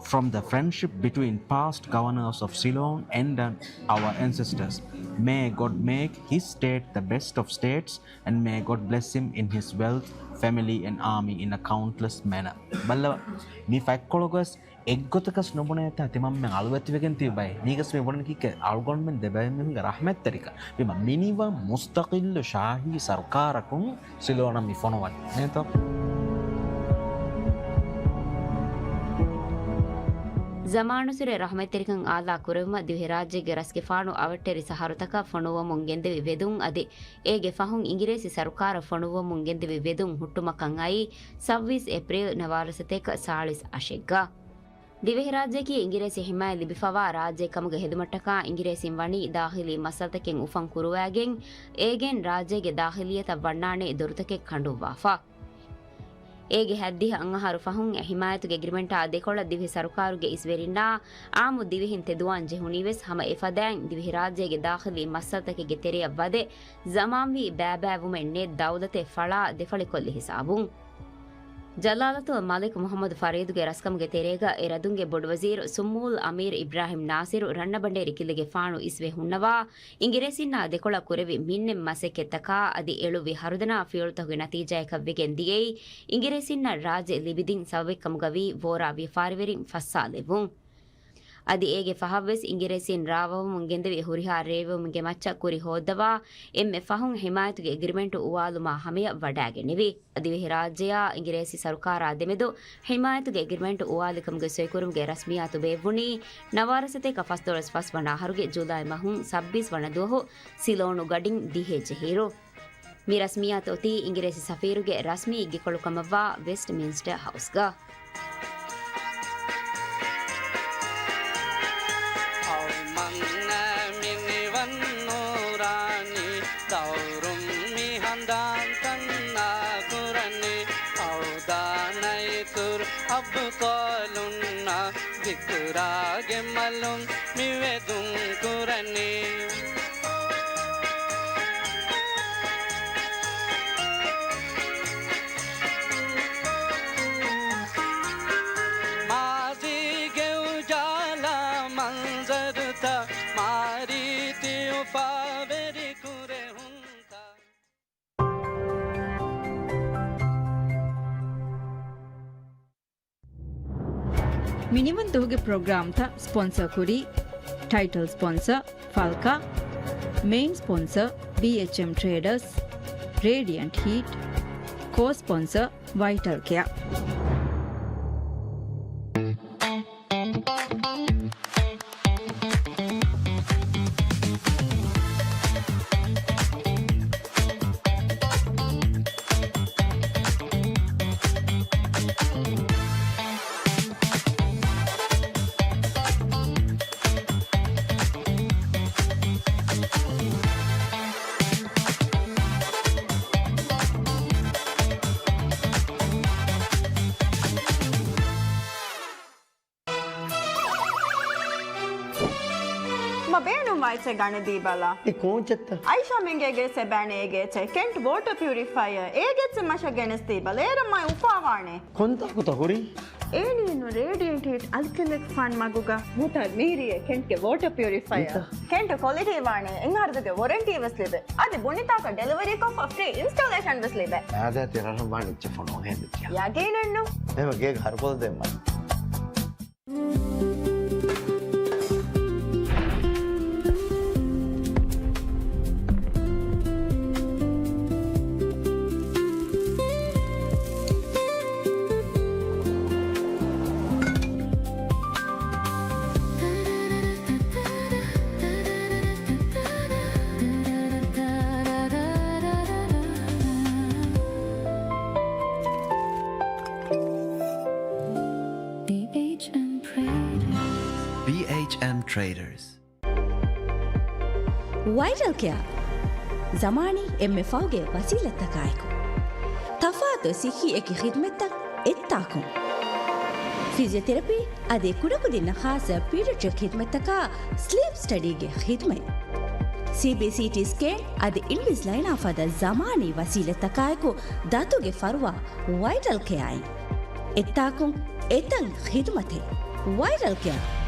from the friendship between past governors of Ceylon and, uh, our ancestors. May God make his state the best of states, and may God bless him in his wealth, family, and army in a countless manner. ބައްލަވާ، މި ފަތްކޮޅުގަސް އެއްގޮތަކަސް ނުބުނޭތާ ތިމަންމެން އަޅުވެތިވެގެން ތިބި ބައެއް. މީގަސް މި ބުނަނީ ކީކޭ؟ އަޅުގަނޑުމެން ދެބައިމީހުންގެ ރަޙްމަތްތެރިކަން. ބިމަ މިނިވަން މުސްތަޤިއްލު ޝާހީ ސަރުކާރަކުން ސިލޯނަށް މި ފޮނުވަނީ ނޭތޯ؟ ޒަމާނުއްސުރެ ރަޙްމަތްތެރިކަން އާލާ ކުރެވުމަށް ދިވެހިރާއްޖޭގެ ރަސްގެފާނު އަވަށްޓެރި ސަހަރުތަކަށް ފޮނުއްވަމުން ގެންދެވި ވެދުން އަދި އޭގެ ފަހުން އިނގިރޭސި ސަރުކާރަށް ފޮނުއްވަމުން ގެންދެވި ވެދުން ހުއްޓުމަށް ކަން އައީ ސައްބީސް އޭޕްރީލް ނަވާރަސަތޭކަ ސާޅީސް އަށެއްގަ. ދިވެހިރާއްޖެއަކީ އިނގިރޭސި ހިމާޔަތް ލިބިފަވާ ރާއްޖެއެއް ކަމުގެ ހެދުމަށްޓަކާ އިނގިރޭސިން ވަނީ ދާޚިލީ މައްސަލަތަކެއް އުފަން ކުރުވައިގެން، އޭގެން ރާއްޖޭގެ ދާޚިލިއްޔަތަށް ވަންނާނޭ ދޮރުތަކެއް ކަނޑުއްވާފަ. އޭގެ ހަތްދިހަ އަށް އަހަރު ފަހުން އެ ހިމާޔަތުގެ އެގްރިމެންޓާ ދެކޮޅަށް ދިވެހި ސަރުކާރުގެ އިސްވެރިންނާ އާއްމު ދިވެހިން ތެދުވާން ޖެހުނީވެސް ހަމަ އެފަދައިން ދިވެހިރާއްޖޭގެ ދާޚިލީ މައްސަލަތަކެއްގެ ތެރެއަށް ވަދެ، ޒަމާންވީ ބައިބައިވުމެއް ނެތް ދައުލަތެއް ފަޅާ ދެފަޅިކޮށްލި ހިސާބުން. ޖަލާލަތުލް މަލިކް މުޙައްމަދު ފަރީދުގެ ރަސްކަމުގެ ތެރޭގަ އެ ރަދުންގެ ބޮޑުވަޒީރު ސުއްމޫލް އަމީރު އިބްރާހިމް ނާސިރު ރަންނަބަނޑޭރި ކިލެގެފާނު އިސްވެ ހުންނަވާ، އިނގިރޭސިންނާ ދެކޮޅަށް ކުރެވި މިންނެތް މަސައްކަތްތަކާ އަދި އެޅުއްވި ހަރުދަނާ ފިޔަވަޅުތަކުގެ ނަތީޖާއަކަށްވެގެން ދިޔައީ، އިނގިރޭސިންނަށް ރާއްޖެ ލިބިދިން ސަބަބެއްކަމުގަވީ ވޯރާ ވިޔަފާރިވެރިން ފައްސާލެވުން. އަދި އޭގެ ފަހަށްވެސް އިނގިރޭސިން ރާވަވަމުން ގެންދެވި ހުރިހާ ރޭވުމުގެ މައްޗަށް ކުރި ހޯއްދަވާ، އެންމެ ފަހުން ހިމާޔަތުގެ އެގްރިމެންޓު އުވާލުމާ ހަމަޔަށް ވަޑާގެންނެވި. ދިވެހިރާއްޖެއާ އިނގިރޭސި ސަރުކާރާ ދެމެދު ހިމާޔަތުގެ އެގްރިމެންޓު އުވާލިކަމުގެ ސޮއިކުރުމުގެ ރަސްމިއްޔާތު ބޭއްވުނީ، ނަވާރަސަތޭކަ ފަސްދޮޅަސް ފަސް ވަނަ އަހަރުގެ ޖުލައި މަހުން ސައްބީސް ވަނަ ދުވަހު ސިލޯނު ގަޑިން ދިހައެއް ޖެހިއިރު. މި ރަސްމިއްޔާތު އޮތީ އިނގިރޭސި ސަފީރުގެ ރަސްމީ އިއްޔެކޮޅުކަމަށްވާ ވެސްޓްމިންސްޓަރ ހައުސްގަ. އަވަމަންނަ މިނިވަން ނޫރާނީ، ދައުރުން މި ހަނދާންތައް ނާކުރަނީ، އަވަދާނައިތުރު އަބްޠާލުންނާ ޛިކުރާގެ މަލުން މި ވެދުން ކުރަނީ. މާޒީގެ އުޖާލާ މަންޒަރުތައް، މާރީތި އުފާވެރި ކުރެހުންތައް. މިނިވަން ދުވަހުގެ ޕްރޮގްރާމްތައް ސްޕޮންސަރ ކުރީ، ޓައިޓަލް ސްޕޮންސަރ ފަލްކާ، މެއިން ސްޕޮންސަރ ބީއެޗްއެމް ޓްރޭޑަރސް، ރޭޑިއަންޓް ހީޓް، ކޯ ސްޕޮންސަރ ވައިޓަލް ކެއާ. މަ ބޭނުންވާ އެއްޗެއް ގަނެ ދީބަލަ. އެ ކޯންޗެއްތަ؟ އައިޝާ މެންގޭގެ އެއްޗެއް ބޭނެ އޭގެ އެއްޗެއް. ކެންޓް ވޯޓަ ޕިއުރިފަޔަރ އޭގެ އެއްޗެއް މަށަށް ގެނެސް ދީބަލަ. އޭރަށް މާތް އުފާވާނެ. ކޮންތާކުތަ ހުރީ؟ އޭނީ ނު ރޭޑިއެންޓް ހީޓް އަލްކެމިކް ފާން މަގުގަ. މުތާ މީރިއެ ކެންޓްގެ ވޯޓަ ޕިއުރިފަޔަރ. މިތާ. ކެންޓް ކޮލިޓީ ވާނެ އެއްއަހަރުގެ ވޮރަންޓީ ވެސް ލިބޭ. އަދި ބުނިތާކަށް ޑެލިވަރީ ކޮށްފަ ފްރީ އިންސްޓޯލޭޝަން ވެސް ލިބޭ. އާދައި ތެރަށް ވާނެ އެއްޗެއް ފޮނުވަން ހެނދު ކިޔާ. ޔަގީނެއްނު. އެމަ ގޭގަ ހަރުކޮޅު ދެން މަ. ބީއެޗްއެމް ޓްރޭޑަރސް. ވައިޓަލް ކެއާ، ޒަމާނީ އެންމެ ފަހުގެ ވަސީލަތްތަކާއެކު، ތަފާތު ސިއްހީ އެކި ޚިދުމަތްތައް އެއްތާކުން. ފިޒިއޯތެރަޕީ އަދި ކުޑަކުދިންނަށް ޚާއްޞަ ޕީޑިއަޓްރިކް ޚިދުމަތްތަކާ ސްލީޕް ސްޓަޑީގެ ޚިދުމަތް. ސީބީސީޓީ ސްކޭން އަދި އިންވިސްލައިނާ ފަދަ ޒަމާނީ ވަސީލަތްތަކާއެކު ދަތުގެ ފަރުވާ ވައިޓަލް ކެއާއިން. އެއްތާކުން އެތައް ޚިދުމަތެއް. ވައިރަލް ކެއާ.